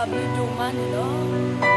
တၢ်ဘျုးဒိၣ်မးန့ၣ်လီၤ.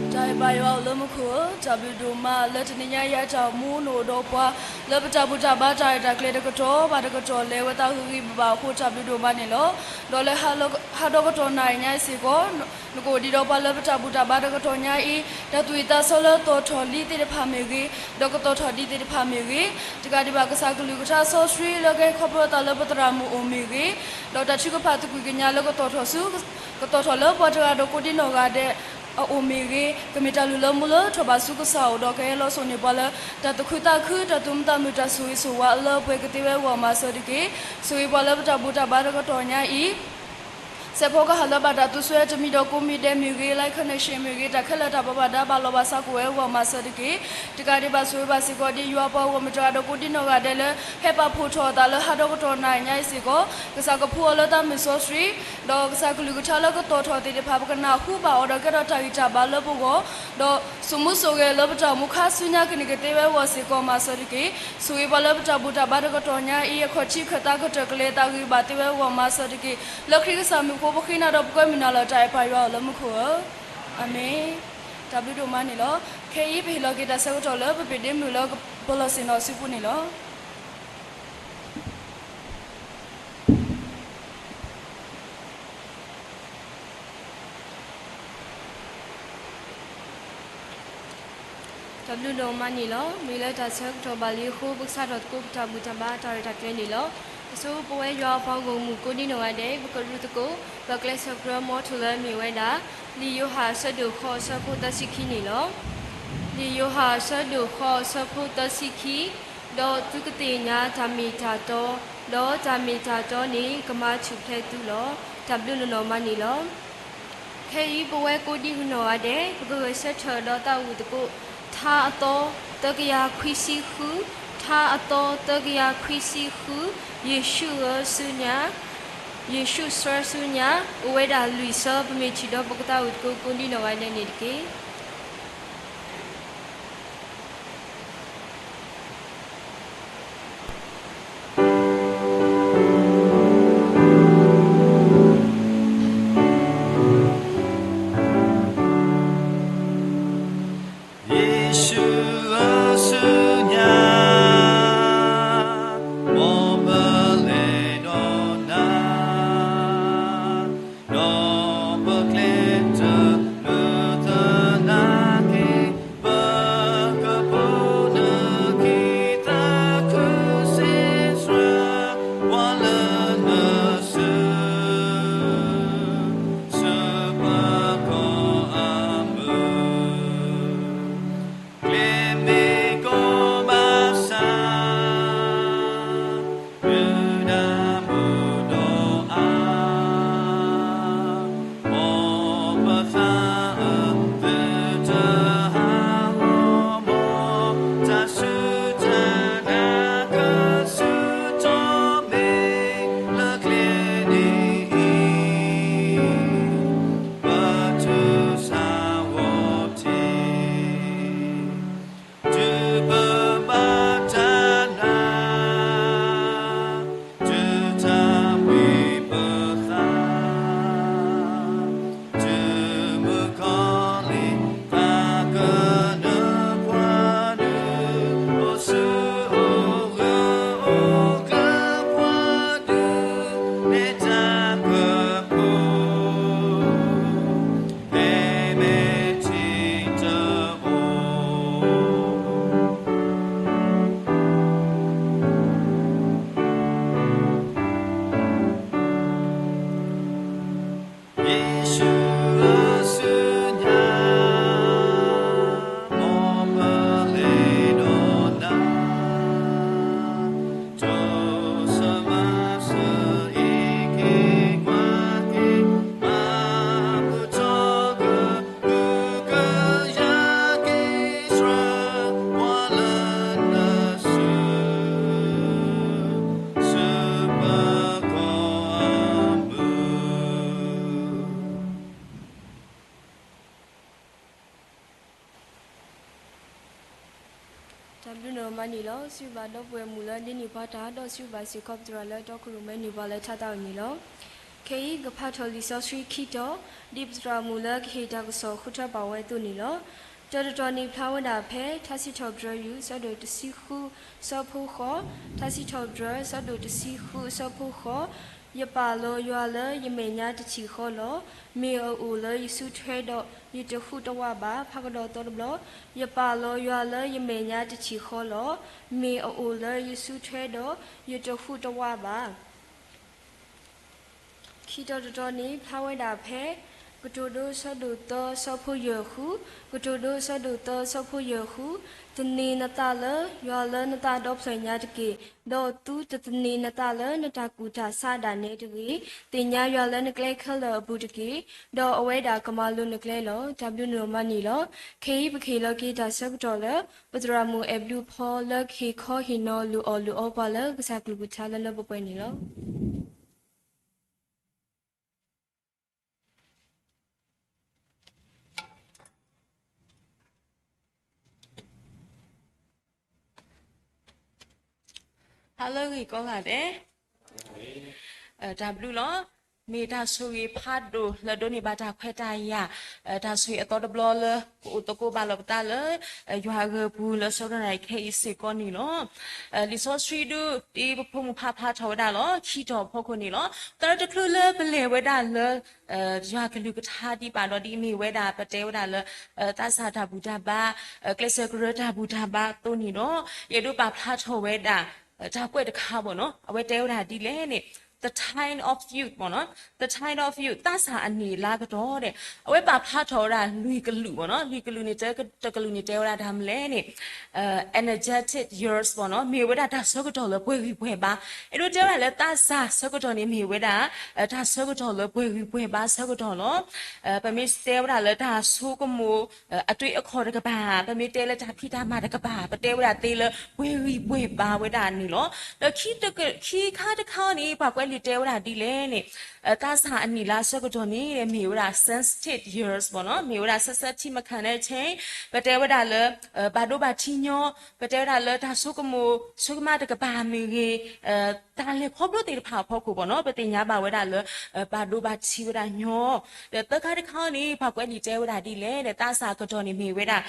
တၢ်အဲၣ်ဘၣ်ယွၤအိၣ်လၢမူခိၣ်ဧၢ, တၢ်ဘျုးဒိၣ်မးလၢတနံၤညါအံၤ တၢ်အိၣ်မူနအိၣ်ဒီးပှၤ လၢပတၢ်ဘူၣ်တၢ်ဘါတၢ်ရဲၣ်တၢ်ကျဲၤတကတီၢ်ဘၣ်တကတီၢ် လဲၤဝဲသးဂ့ၤဂ့ၤဘၣ်ဘၣ်အဃိ တၢ်ဘျုးဒိၣ်မးန့ၣ်လီၤ. ဒီးလၢဟါဒီကတီၢ်နၣ်ရံၣ်ညါအံၤစ့ၢ်ကီး နကအိၣ်ဒံးဒီးပှၤလၢပတၢ်ဘူၣ်တၢ်ဘါတကတီၢ်ညါအံၤ, တၢ်သူၣ်ဝံၣ်သးဆၢလၢသီၣ်ထီၣ်လံသ့ၣ်တဖၣ်မ့ၢ်ဂ့ၤ, ဒီးကသီၣ်ထီၣ်ဒံးသ့ၣ်တဖၣ်မ့ၢ်ဂ့ၤ, တကးဒံးဘၣ် ကစၢ်ကလုၢ်ကထါစီဆှံလၢကဟဲခီဖျိအသးလၢပသရၣ်မုၣ်အိၣ်မ့ၢ်ဂ့ၤ, ဒီးတၢ်ထုကဖၣ်သကွံာ်ကညးလၢကသီၣ်ထီၣ်ဆူ, ကသီၣ်ထီၣ်လၢပှၤတဂၤဒီးကိးဒံနီၢ်ဂၤဒဲးအအိၣ်မ့ၢ်ဂ့ၤ, ကမ့ၢ်တၢ်လုၢ်လၢမူလၢထီၣ်ဘးဆူကစၢ်အအိၣ်ဒီးကဟဲလီၤစိာ်န့ၢ်ပှၤလၢ တၢ်သူၣ်ခုသးခု တၢ်သူၣ်မုာ်သးမုာ် တၢ်ဆိၣ်ဂ့ၤဆိၣ်ဝါအလၢအပှဲၤကသ့ဝဲအဂီၢ်မၤစၢၤတက့ၢ်. ဆိၣ်ဂ့ၤပှၤလၢပတၢ်ဘူၣ်တၢ်ဘါတကတီၢ်ညါအံၤ စဲးဖီကဟၣ်လၢဘၣ်တၢ်သူစွဲတမံၤဒီးကိးမံၤဒဲးမ့ၢ်ဂ့ၤ, line connection မ့ၢ်ဂ့ၤ, တၢ်ခဲလၢာ်တၢ်ဘၣ်ဘၣ်ဒါဘၣ်လီၤဘၣ်စးကအိၣ်ဝဲအဂီၢ်မၤစၢၤတက့ၢ်. တကးဒံးဘၣ် ဆိၣ်ဂ့ၤဘၣ်စ့ၢ်ကီးဒ်ယွၤပှၤဂီၢ်မုၢ်တဂၤဒီးကိးဒံနီၢ်ဂၤဒဲးလၢ ဟဲပာ်ဖှိၣ်ထီၣ်အသးလၢဟါဒီကတီၢ်နၣ်ရံၣ်ညါအံၤစ့ၢ်ကီး, ကစၢ်ကဖှူအီၤလၢတၢ်မုၢ်စီဆှံ, ဒီးကစၢ်ကလုၢ်ကထါလၢကသီၣ်ထီၣ်သ့ၣ်တဖၣ် ပကနၢ်ဟူဘၣ်အီၤဒီးကဲထီၣ်တၢ်ဂံၢ်တၢ်ဘါလၢပဂီၢ်, ဒီးစိာ်မူစိာ်ဂဲၤလၢပတၢ်အိၣ်မူခါဆူညါကန့ၢ်ကသ့ဝဲအဂီၢ်စ့ၢ်ကီးမၤစၢၤတက့ၢ်. ဆိၣ်ဂ့ၤပှၤလၢပတၢ်ဘူၣ်တၢ်ဘါတကတီၢ်ညါအံၤ အခီၣ်ထံးခၢၣ်သးကတၢၢ်ကလဲၤ သးဂံၢ်ဘါသ့ဝဲအဂီၢ်မၤစၢၤတက့ၢ်. လၢခရံာ်ကစၢ်မံၤအဃိ ပဃ့နၤဒီးပကွဲမုာ်နၤလီၤ. တၢ်အဲၣ်ပာ်ယွၤအိၣ်လၢမူခိၣ်ဧၢ, အၤမ့ၣ်. တၢ်ဘျုးဒိၣ်မးန့ၣ်လီၤ. ခဲအံၤပဟ့ၣ်လီၤက့ၤတၢ်ဆၢကတီၢ်လၢပပ့ၢ်ဒ့မုၣ်လၢ ပလီၢ်ဆ့ၣ်နီၤအစုပူၤန့ၣ်လီၤ. တၢ်ဘျုးဒိၣ်မးန့ၣ်လီၤ. မ့ၢ်လၢတၢ်ဆၢကတီၢ်ဘၣ်လံအဃိ ပကစးထီၣ်သကိးပတၢ်ဘူၣ်တၢ်ဘါတၢ်ရဲၣ်တၢ်ကျဲၤန့ၣ်လီၤ. အဆိပဝဲယွၤအပှၤဂီၢ်မုၢ်ကိးဒံနီၢ်ဂၤဒဲး ပကရူၢ်သကိး ပကျဲးစၢးကြၢးမီထိၣ်လၢအမ့ၢ်ဝဲဒၣ် လံာ်ယိၤဟၣ်အဆၢဒိၣ်ဃိးအဆၢဖိသၢဆံခံန့ၣ်လီၤ. လံာ်ယိၤဟၣ်အဆၢဒိၣ်ဃိးအဆၢဖိသၢဆံခံ, ဒီးသုကသ့ၣ်ညါတၢ်မ့ၢ်တၢ်တီ, ဒီးတၢ်မ့ၢ်တၢ်တီန့ၣ် ကမၤထူၣ်ဖျဲးသုလီၤ. တၢ်ဘျုးနီၢ်နီၢ်မးန့ၣ်လီၤ. ခဲအံၤပဝဲကိးဒံနီၢ်ဂၤဒဲး ပကဂဲၤဆၢထၢၣ်ဒီးသးဝံၣ်သကိး ထါအသီသၢကယၤခွံဆံဃု, ထါအသီသၢကယၤခွံဆံဃု, ယ့ၣ်ၡူးဧၢဆူညါ, ယ့ၣ်ၡူးဆှၢဆူညါ, အိၣ်ဝဲဒၣ်လွံၢ်ဆၢ ပမ့ၢ်ထံၣ်ဒီးပကသးဝံၣ်သကိးကိးဒံနီၢ်ဂၤဒဲးန့ၣ်တက့ၢ်. ယ့ၣ်ၡူးဧၢဆူညါ, မ်ပလဲၤဒီးနၤ, ဒီးပကျဲတမုာ်သနာ်က့, ပကပိာ်နခံသးခုစ့စှၤ, ပှၤလၢနစု စူၢ်ပှၤကီၢ်အမုၢ်, ကျဲမ့ၢ်ကီဘၣ်ဆၣ်, ဒုၣ်ဒါမုၢ်ဒီးအါ, မ်ပသးအၢသုတဟးဂီၤ, မ်တၢ်စူၢ်တၢ်နာ်ကစူၢ်ထီၣ်မ့ၢ်လၢကျဲန့ၣ်အံၤ ပတုၤဆၢဝီၤတ့ၢ်, တုၤပဘၣ်တၢ်နာ်, တုၤတၢ်ဘှံးပသး, တုၤမုၣ်ကီၤလံၤသးကနၢၣ်ပှၤဒုး, အိၣ်ဆူၣ်အိၣ်ဂၢၢ်အိၣ်ကျၢၤပှၤဒုး, နဲတၢ်ကဖိ ဟဲမဲာ်ထံတအိၣ်, ယ့ၣ်ၡူးဧၢဆူညါ, မ်ပလဲၤဒီးနၤ, တိစၢၤမၤစၢၤအံးက့ၤကွၢ်က့ၤ, မၤဘူၣ်ထီၣ်က ကယၤက့ၤဆှၢ, ပှၤလၢနစု စူၢ်ပှၤကီၢ်အမုၢ်. တၢ်ဘျုးနီၢ်မးန့ၣ်လီၤ. စံးဘျုးဘၣ်ဒီပုၢ်ဝဲၢ်မုၣ်လၢဒ်န့ၣ်ပှၤတၢ်ဒီးစံးဘျုးဘၣ်စ့ၢ်ကီးပသရၣ်လၢတီခိၣ်ရိၣ်မဲန့ၣ်ပှၤလၢထါသးဝံၣ်န့ၣ်လီၤ. ခဲအံၤကဖးထီၣ်လံာ်စီဆှံခံတီၤ, ဒ်ပသရၣ်မုၣ်လၢကဟ့ၣ်တၢ်ကစီၣ်ဃုထၢပာ်ဝဲအသိးန့ၣ်လီၤ. တၢ်တတီၤန့ၣ်ဖျါဝဲဒၣ်ဖဲ ထါစံးထီၣ်ပတြၢၤယုၢ် အဆၢဒိၣ်တဆံဃု အဆၢဖိဃိး, ထါစံးထီၣ်ပတြၢၤ အဆၢဒိၣ်တဆံဃု အဆၢဖိဃိး, ယပာ်လီၤယွၤလၢယမဲာ်ညါတထံၣ်ဃီလီၤ. မ့ၢ်အအိၣ်လၢယစုထွဲဒီး ယတဟူးတဝးဘၣ်. ဖးကဒီးသီတဘျီ. ယပာ်လီၤယွၤလၢယမဲာ်ညါတထံၣ်ဃီလီၤ. မ့ၢ်အအိၣ်လၢယစုထွဲဒီး ယတဟူးတဝးဘၣ်. ခံတီၤတတီၤန့ၣ် ဖျါဝဲဒၣ်ဖဲ ကတိၤဒိအဆၢဒိၣ်သၢအဆၢဖိယဲၢ်ဃု, ကတိၤဒိအဆၢဒိၣ်သၢအဆၢဖိယဲၢ်ဃု, သန့ၤနသးလၢယွၤလၢနသးဒီဖျၢၣ်ညါတက့ၢ်, ဒီးသုတသန့ၤနသးလၢနတၢ်ကူၣ်တၢ်ဆးဒၣ်နဲတဂ့ၤ, သ့ၣ်ညါယွၤလၢနကျဲခဲလၢာ်အပူၤတက့ၢ်, ဒီးအဝဲဒၣ်ကမၤလိၤနကျဲလီၤ. တၢ်ဘျုးနမၤန့ၢ်လီၤ. ခဲအံၤပကဟ့ၣ်လီၤက့ၤတၢ်ဆၢကတီၢ်လၢ ပသရၣ်မုၣ်အဲၣ်ဘျုးဖီလၢကဟ့ၣ်ခီဟ့ၣ်နီၤလိၣ်အီၣ်လိၣ်အီပှၤလၢကစၢ်ကလုၢ်ကထါလၢလၢပှဲၤပှဲၤန့ၣ်လီၤ. ဟါလၢအဂ့ၤကိးဂၤဒဲး, တၢ်ဘျုးလီၤ. မ့ၢ်တၢ်ဆိၣ်ဂ့ၤဖးဒိၣ်လၢဒိးန့ၢ်ဘၣ်တၢ်ခွဲးတၢ်ယာ်, တၢ်ဆိၣ်ဂ့ၤအသီတဘျီလၢ ကအိၣ်သကိးဘၣ်လီၤပသးလၢ ယွၤဂၢၤပူၤလၢဆၢကတီၢ်နၣ်ရံၣ်ခဲအံၤစ့ၢ်ကီးန့ၣ်လီၤ. လံာ်စီဆှံဒုး ဒ်ပဖိမုၣ်ဖးဖျါထီၣ်ဝဲဒၣ်လီၤ ခံတီၤအဖီခိၣ်န့ၣ်လီၤ. သၢတချုးလၢပလဲၤဝဲဒၣ်လၢ ယွၤကလုၢ်ကထါဒံးဘၣ်ဒီးဒ်အမ့ၢ်ဝဲဒၣ် ပတဲဝဲဒၣ်လၢ သးစၢ်တၢ်ဘူၣ်တၢ်ဘါ, ကျဲးစၢးကရၢတၢ်ဘူၣ်တၢ်ဘါအသိးန့ၣ်ဒီး ယအဲၣ်ဒိးပာ်ဖျါထီၣ်ဝဲဒၣ် တၢ်ကွဲးတခါဘၣ်နီၤ, အဝဲတဲဝဲဒၣ်ဒ်လဲၣ်န့ၣ် The Tide of Youth ဘၣ်နီၤ, The Tide of Youth သးစၢ်အနံၣ်အလါကတီၢ်ဒီး အဝဲပာ်ဖျါထီၣ်ဝဲဒၣ်လွံၢ်ကလုာ်ဘၣ်နီၤ, လွံၢ်ကလုာ်န့ၣ် တကလုာ်န့ၣ်တဲဝဲဒၣ်တၢ်မနုၤလဲၣ်န့ၣ် energetic years ဘၣ်နီၤ, မ့ၢ်ဝဲဒၣ်တၢ်ဆၢကတီၢ်လၢပှဲၤဂံၢ်ပှဲၤဘါ, အဲၣ်ဒိးတဲဝဲဒၣ်လၢသးစၢ်ဆၢကတီၢ်န့ၣ်မ့ၢ်ဝဲဒၣ် တၢ်ဆၢကတီၢ်လၢပှဲၤဂံၢ်ပှဲၤဘါဆၢကတီၢ်လီၤ. ပမ့ၢ်တဲဝဲဒၣ်လၢတၢ်ဆိကမိၣ် အတွေးအခေါ်တကပၤ, ပမ့ၢ်တဲလၢတၢ်ဖံးတၢ်မၤတကပၤ, ပတဲဝဲဒၣ်သ့လၢပှဲၤဂံၢ်ပှဲၤဘါဝဲဒၣ်န့ၣ်လီၤ. ဒီးခံခါတခါန့ၣ် ပှၤကွဲးလံာ်တဲဝဲဒၣ်ဒ်လဲၣ်န့ၣ် သးစၢ်အနံၣ်လါဆၢကတီၢ်န့ၣ် မ့ၢ်ဝဲဒၣ် sensitive years ဘၣ်နီၤ, မ့ၢ်ဝဲဒၣ် sensitive မခါန့ၣ် chain ပတဲဝဲဒၣ်လၢ ဘၣ်ဒိဘၣ်ထံးညီ, ပတဲဝဲဒၣ်လၢတၢ်ဆိကမိၣ် ဆိကမးတကပၤမ့ၢ်ဂ့ၤ, တၢ်လဲၤခီဖျိသ့ၣ်တဖၣ်အဖီခိၣ်ဘၣ်နီၤ, ပသ့ၣ်ညါဘၣ်ဝဲဒၣ်လၢ ဘၣ်ဒိဘၣ်ထံးဝဲဒၣ်ညီ, ဒီးသၢခါတခါန့ၣ် ပှၤကွဲးလံာ်တဲဝဲဒၣ်ဒ်လဲၣ်ဒီး သးစၢ်ကတီၢ်န့ၣ်မ့ၢ်ဝဲဒၣ်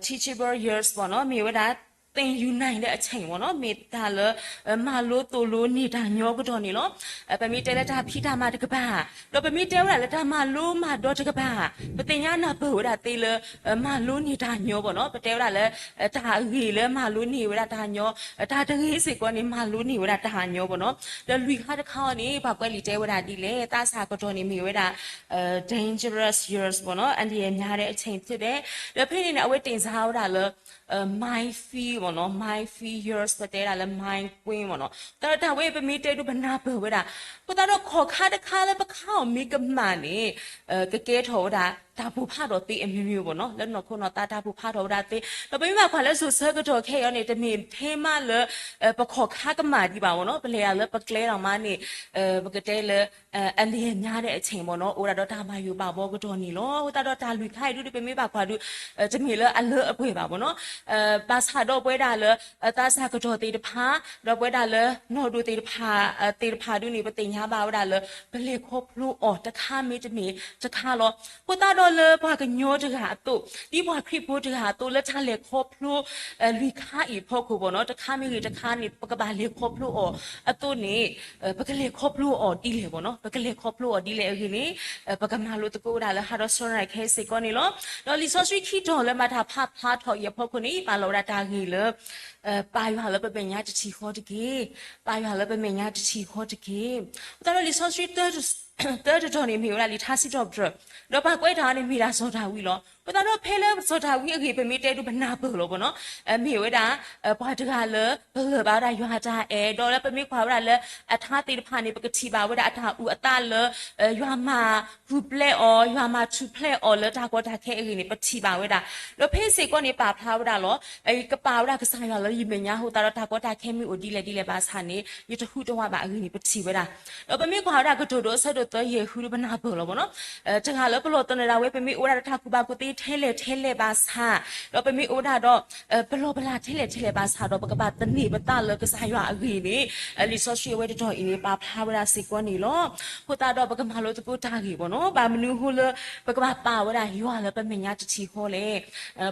teachable years ဘၣ်နီၤ, မ့ၢ်ဝဲဒၣ် သင်ယူၤနၣ် အချိန် ဘၣ်နီၤ, မ့ၢ်တၢ်လၢ မၤလိသိၣ်လိန့ၢ်တၢ်ညီကတီၢ်န့ၣ်လီၤ. ပမ့ၢ်တဲလၢတၢ်ဖံးတၢ်မၤတကပၤ, ဒီးပမ့ၢ်တဲဝဲဒၣ်လၢတၢ်မၤလိမၤဒိးတကပၤ, ပသ့ၣ်ညါနၢ်ပၢၢ်ဝဲဒၣ်သ့လၢ မၤလိန့ၢ်တၢ်ညီဘၣ်နီၤ, ပတဲဝဲဒၣ်လၢ တၢ်အဂ့ၤလၢမၤလိန့ၢ်ဝဲဒၣ်တၢ်ညီ, တၢ်တဂ့ၤစ့ၢ်ကီးန့ၣ် မၤလိန့ၢ်ဝဲဒၣ်တၢ်ညီဘၣ်နီၤ. ဒီးလွံၢ်ခါတခါန့ၣ် ပှၤကွဲးလံာ်တဲဝဲဒၣ်ဒ်လဲၣ်, သးစၢ်ကတီၢ်န့ၣ်မ့ၢ်ဝဲဒၣ် dangerous years ဘၣ်နီၤ, အန္တရာယ်များတဲ့အချိန်ဖြစ်တယ်, ဒီးဖဲန့ၣ်န့ၣ် အဝဲတင်စားဝဲဒၣ်လၢ minefield ဘၣ်နီၤ, minefield years ပတဲဝဲဒၣ်လၢ mine ကွင်း ဘၣ်နီၤ, တၢ်တၢ်ဝဲပမ့ၢ်တဲဒိးပနၢ်ပၢၢ်ဝဲဒၣ်, အဃိသတးဒီးခီၣ်ခါတခါလၢပခါအီၤမ့ၢ်ကမၣ်န့ၣ် ကကဲထီၣ်ဝဲဒၣ် တၢ်ပိၢ်ဖးထီၣ်သ့အမျိုးမျိုးဘၣ်နီၤ, လၢနီၢ်ခိနီၢ်သးတၢ်ပိၢ်ဖးထီၣ်ဝဲဒၣ်သ့, ဒီးပမ့ၢ်ဘၣ်ကွၢ်လၢစိၤဆၢကတီၢ်ခဲအံၤန့ၣ် တမ့ၢ်ထဲမးလၢ ပခီၣ်ခါကမၣ်ဒံးဘၣ်ဘၣ်နီၤ, ပလဲၤဒၣ်လၢပကျဲလီၤမးန့ၣ် ပကတဲလၢ အန္တရာယ်များတဲ့အချိန် ဘၣ်နီၤ, အိၣ်ဒၣ်ဒီးတၢ်ဘၣ်ယိၣ်ဘၣ်ဘှီကတီၢ်န့ၣ်လီၤ. အဃိသတးဒီးတၢ်လွံၢ်ခါအံၤဒုး ပမ့ၢ်ဘၣ်ကွၢ်ဒုး တမ့ၢ်လၢအလၢအပှဲၤဘၣ်ဘၣ်နီၤ, ဘၣ်ဆၣ်ဒီးပဝဲဒၣ်လၢ သးစၢ်ကတီၢ်သ့ၣ်တဖၣ်, ဒီးပဝဲဒၣ်လၢနီၢ်ဒိၣ်သ့ၣ်တဖၣ်, သ့ၣ်တဖၣ်ဒုးန့ၣ် ပသ့ၣ်ညါဘၣ်ဝဲဒၣ်လၢ ပလဲၤခီဖျိအီၤတခါမ့တမ့ၢ်တခါလီၤ. အဃိသတးဒီးလၢပှၤကညီတဂၤအသိး, ဒ်ပှၤခရံာ်ဖိတဂၤအသိး လၢတၢ်လဲၤခီဖျိ လွံၢ်ခါအံၤအဖီခိၣ်ဘၣ်နီၤ, တခါမ့ၢ်ဂ့ၤတခါန့ၣ် ပကဘၣ်လဲၤခီဖျိအီၤအသိးန့ၣ် ပကလဲၤခီဖျိအီၤဒ်လဲၣ်ဘၣ်နီၤ, ပကလဲၤခီဖျိအီၤဒ်လဲၣ်အဂ့ၢ်န့ၣ် ပကမၤလိသကိးဝဲဒၣ်လၢဟါဒီးဆီရၣ်ခဲအံၤစ့ၢ်ကီးန့ၣ်လီၤ. ဒီးလံာ်စီဆှံခံတီၤလၢမၤတၢ်ဖးဖျါထီၣ်အံၤအဖီခိၣ်န့ၣ် ပာ်လီၤဝဲဒၣ်တၢ်ဂ့ၢ်လၢ ပာ်ယွၤလၢပမဲာ်ညါတထံၣ်ဃီတက့ၢ်, ပာ်ယွၤလၢပမဲာ်ညါတထံၣ်ဃီတက့ၢ်. အဃိသတးဒီးလံာ်စီဆှံ သၢတတီၤန့ၣ်မ့ၢ်ဝဲဒၣ်လံာ်ထါစံးထီၣ်ပတြၢၤ, ဒီးပှၤကွဲးတၢ်န့ၣ်မ့ၢ်ဒၣ်စီၤဒၤဝံးလီၤ. အဃိသတးဒီးဖဲလၢစီၤဒၤဝံးအဂ့ၢ် ပမ့ၢ်တဲဒုးပနၢ်ပၢၢ်လီၤဘၣ်နီၤ, မ့ၢ်ဝဲဒၣ် ပှၤတဂၤလၢ ပလၢၢ်ဘၣ်ဝဲဒၣ်ယွၤအတၢ်အဲၣ်, ဒီးလၢပမ့ၢ်ကွၢ်ဝဲဒၣ်လၢအထါသ့ၣ်တဖၣ်န့ၣ် ပကထံၣ်ဘၣ်ဝဲဒၣ်အတၢ်အုၣ်အသးလၢ ယွၤမၤပူၤဖျဲးအီၤ, ယွၤမၤထူၣ်ဖျဲးအီၤလၢတၢ်ကီတၢ်ခဲအဂ့ၢ်န့ၣ် ပထံၣ်ဘၣ်ဝဲဒၣ်. ဒီးဖဲစ့ၢ်ကီးန့ၣ် ပာ်ဖျါဝဲဒၣ်လီၤ. ကပာ်ဝဲဒၣ်ကစၢ်ယွၤလၢယမဲာ်ညါအဃိသတးဒီး တၢ်ကီတၢ်ခဲမ့ၢ်အိၣ်ဒ်လဲၣ်ဒ်လဲၣ်ဘၣ်ဆၣ်န့ၣ် ယတဟူးတဝးဘၣ်အဂ့ၢ်န့ၣ် ပထံၣ်ဝဲဒၣ်. ဒီးပမ့ၢ်ကွၢ်ဝဲဒၣ်ကတိၤဒိအဆၢဒိၣ်သၢယဲၢ်ဃုဒီး ပနၢ်ပၢၢ်လီၤဘၣ်နီၤ, တဂၤလၢပလီၢ်သနၢၣ်ဒၣ်ဝဲ ပမ့ၢ်အိၣ်ဝဲဒၣ်ဒီးတၢ်ကူၣ်ဘၣ်ကူၣ်သ့ထဲလဲၣ်ထဲလဲၣ်ဘၣ်ဆၣ်, ဒီးပမ့ၢ်အိၣ်ဝဲဒၣ်ဒီး ပလီၢ်ပလၤထဲလဲၣ်ထဲလဲၣ်ဘၣ်ဆၣ်ဒီး ပကဘၣ်သန့ၤပသးလၢကစၢ်ယွၤအဂ့ၢ်န့ၣ် လံာ်စီဆှံအဝဲတတီၤအံၤန့ၣ် ပာ်ဖျါဝဲဒၣ်စ့ၢ်ကီးန့ၣ်လီၤ. အဃိသတးဒီး ပကမၤလိသကိးတၢ်ဂ့ၢ်ဘၣ်နီၤ, ဘၣ်မနုၤအဃိလၢ ပကဘၣ်ပာ်ဝဲဒၣ်ယွၤလၢပမဲာ်ညါတထံၣ်ဃီလဲၣ်.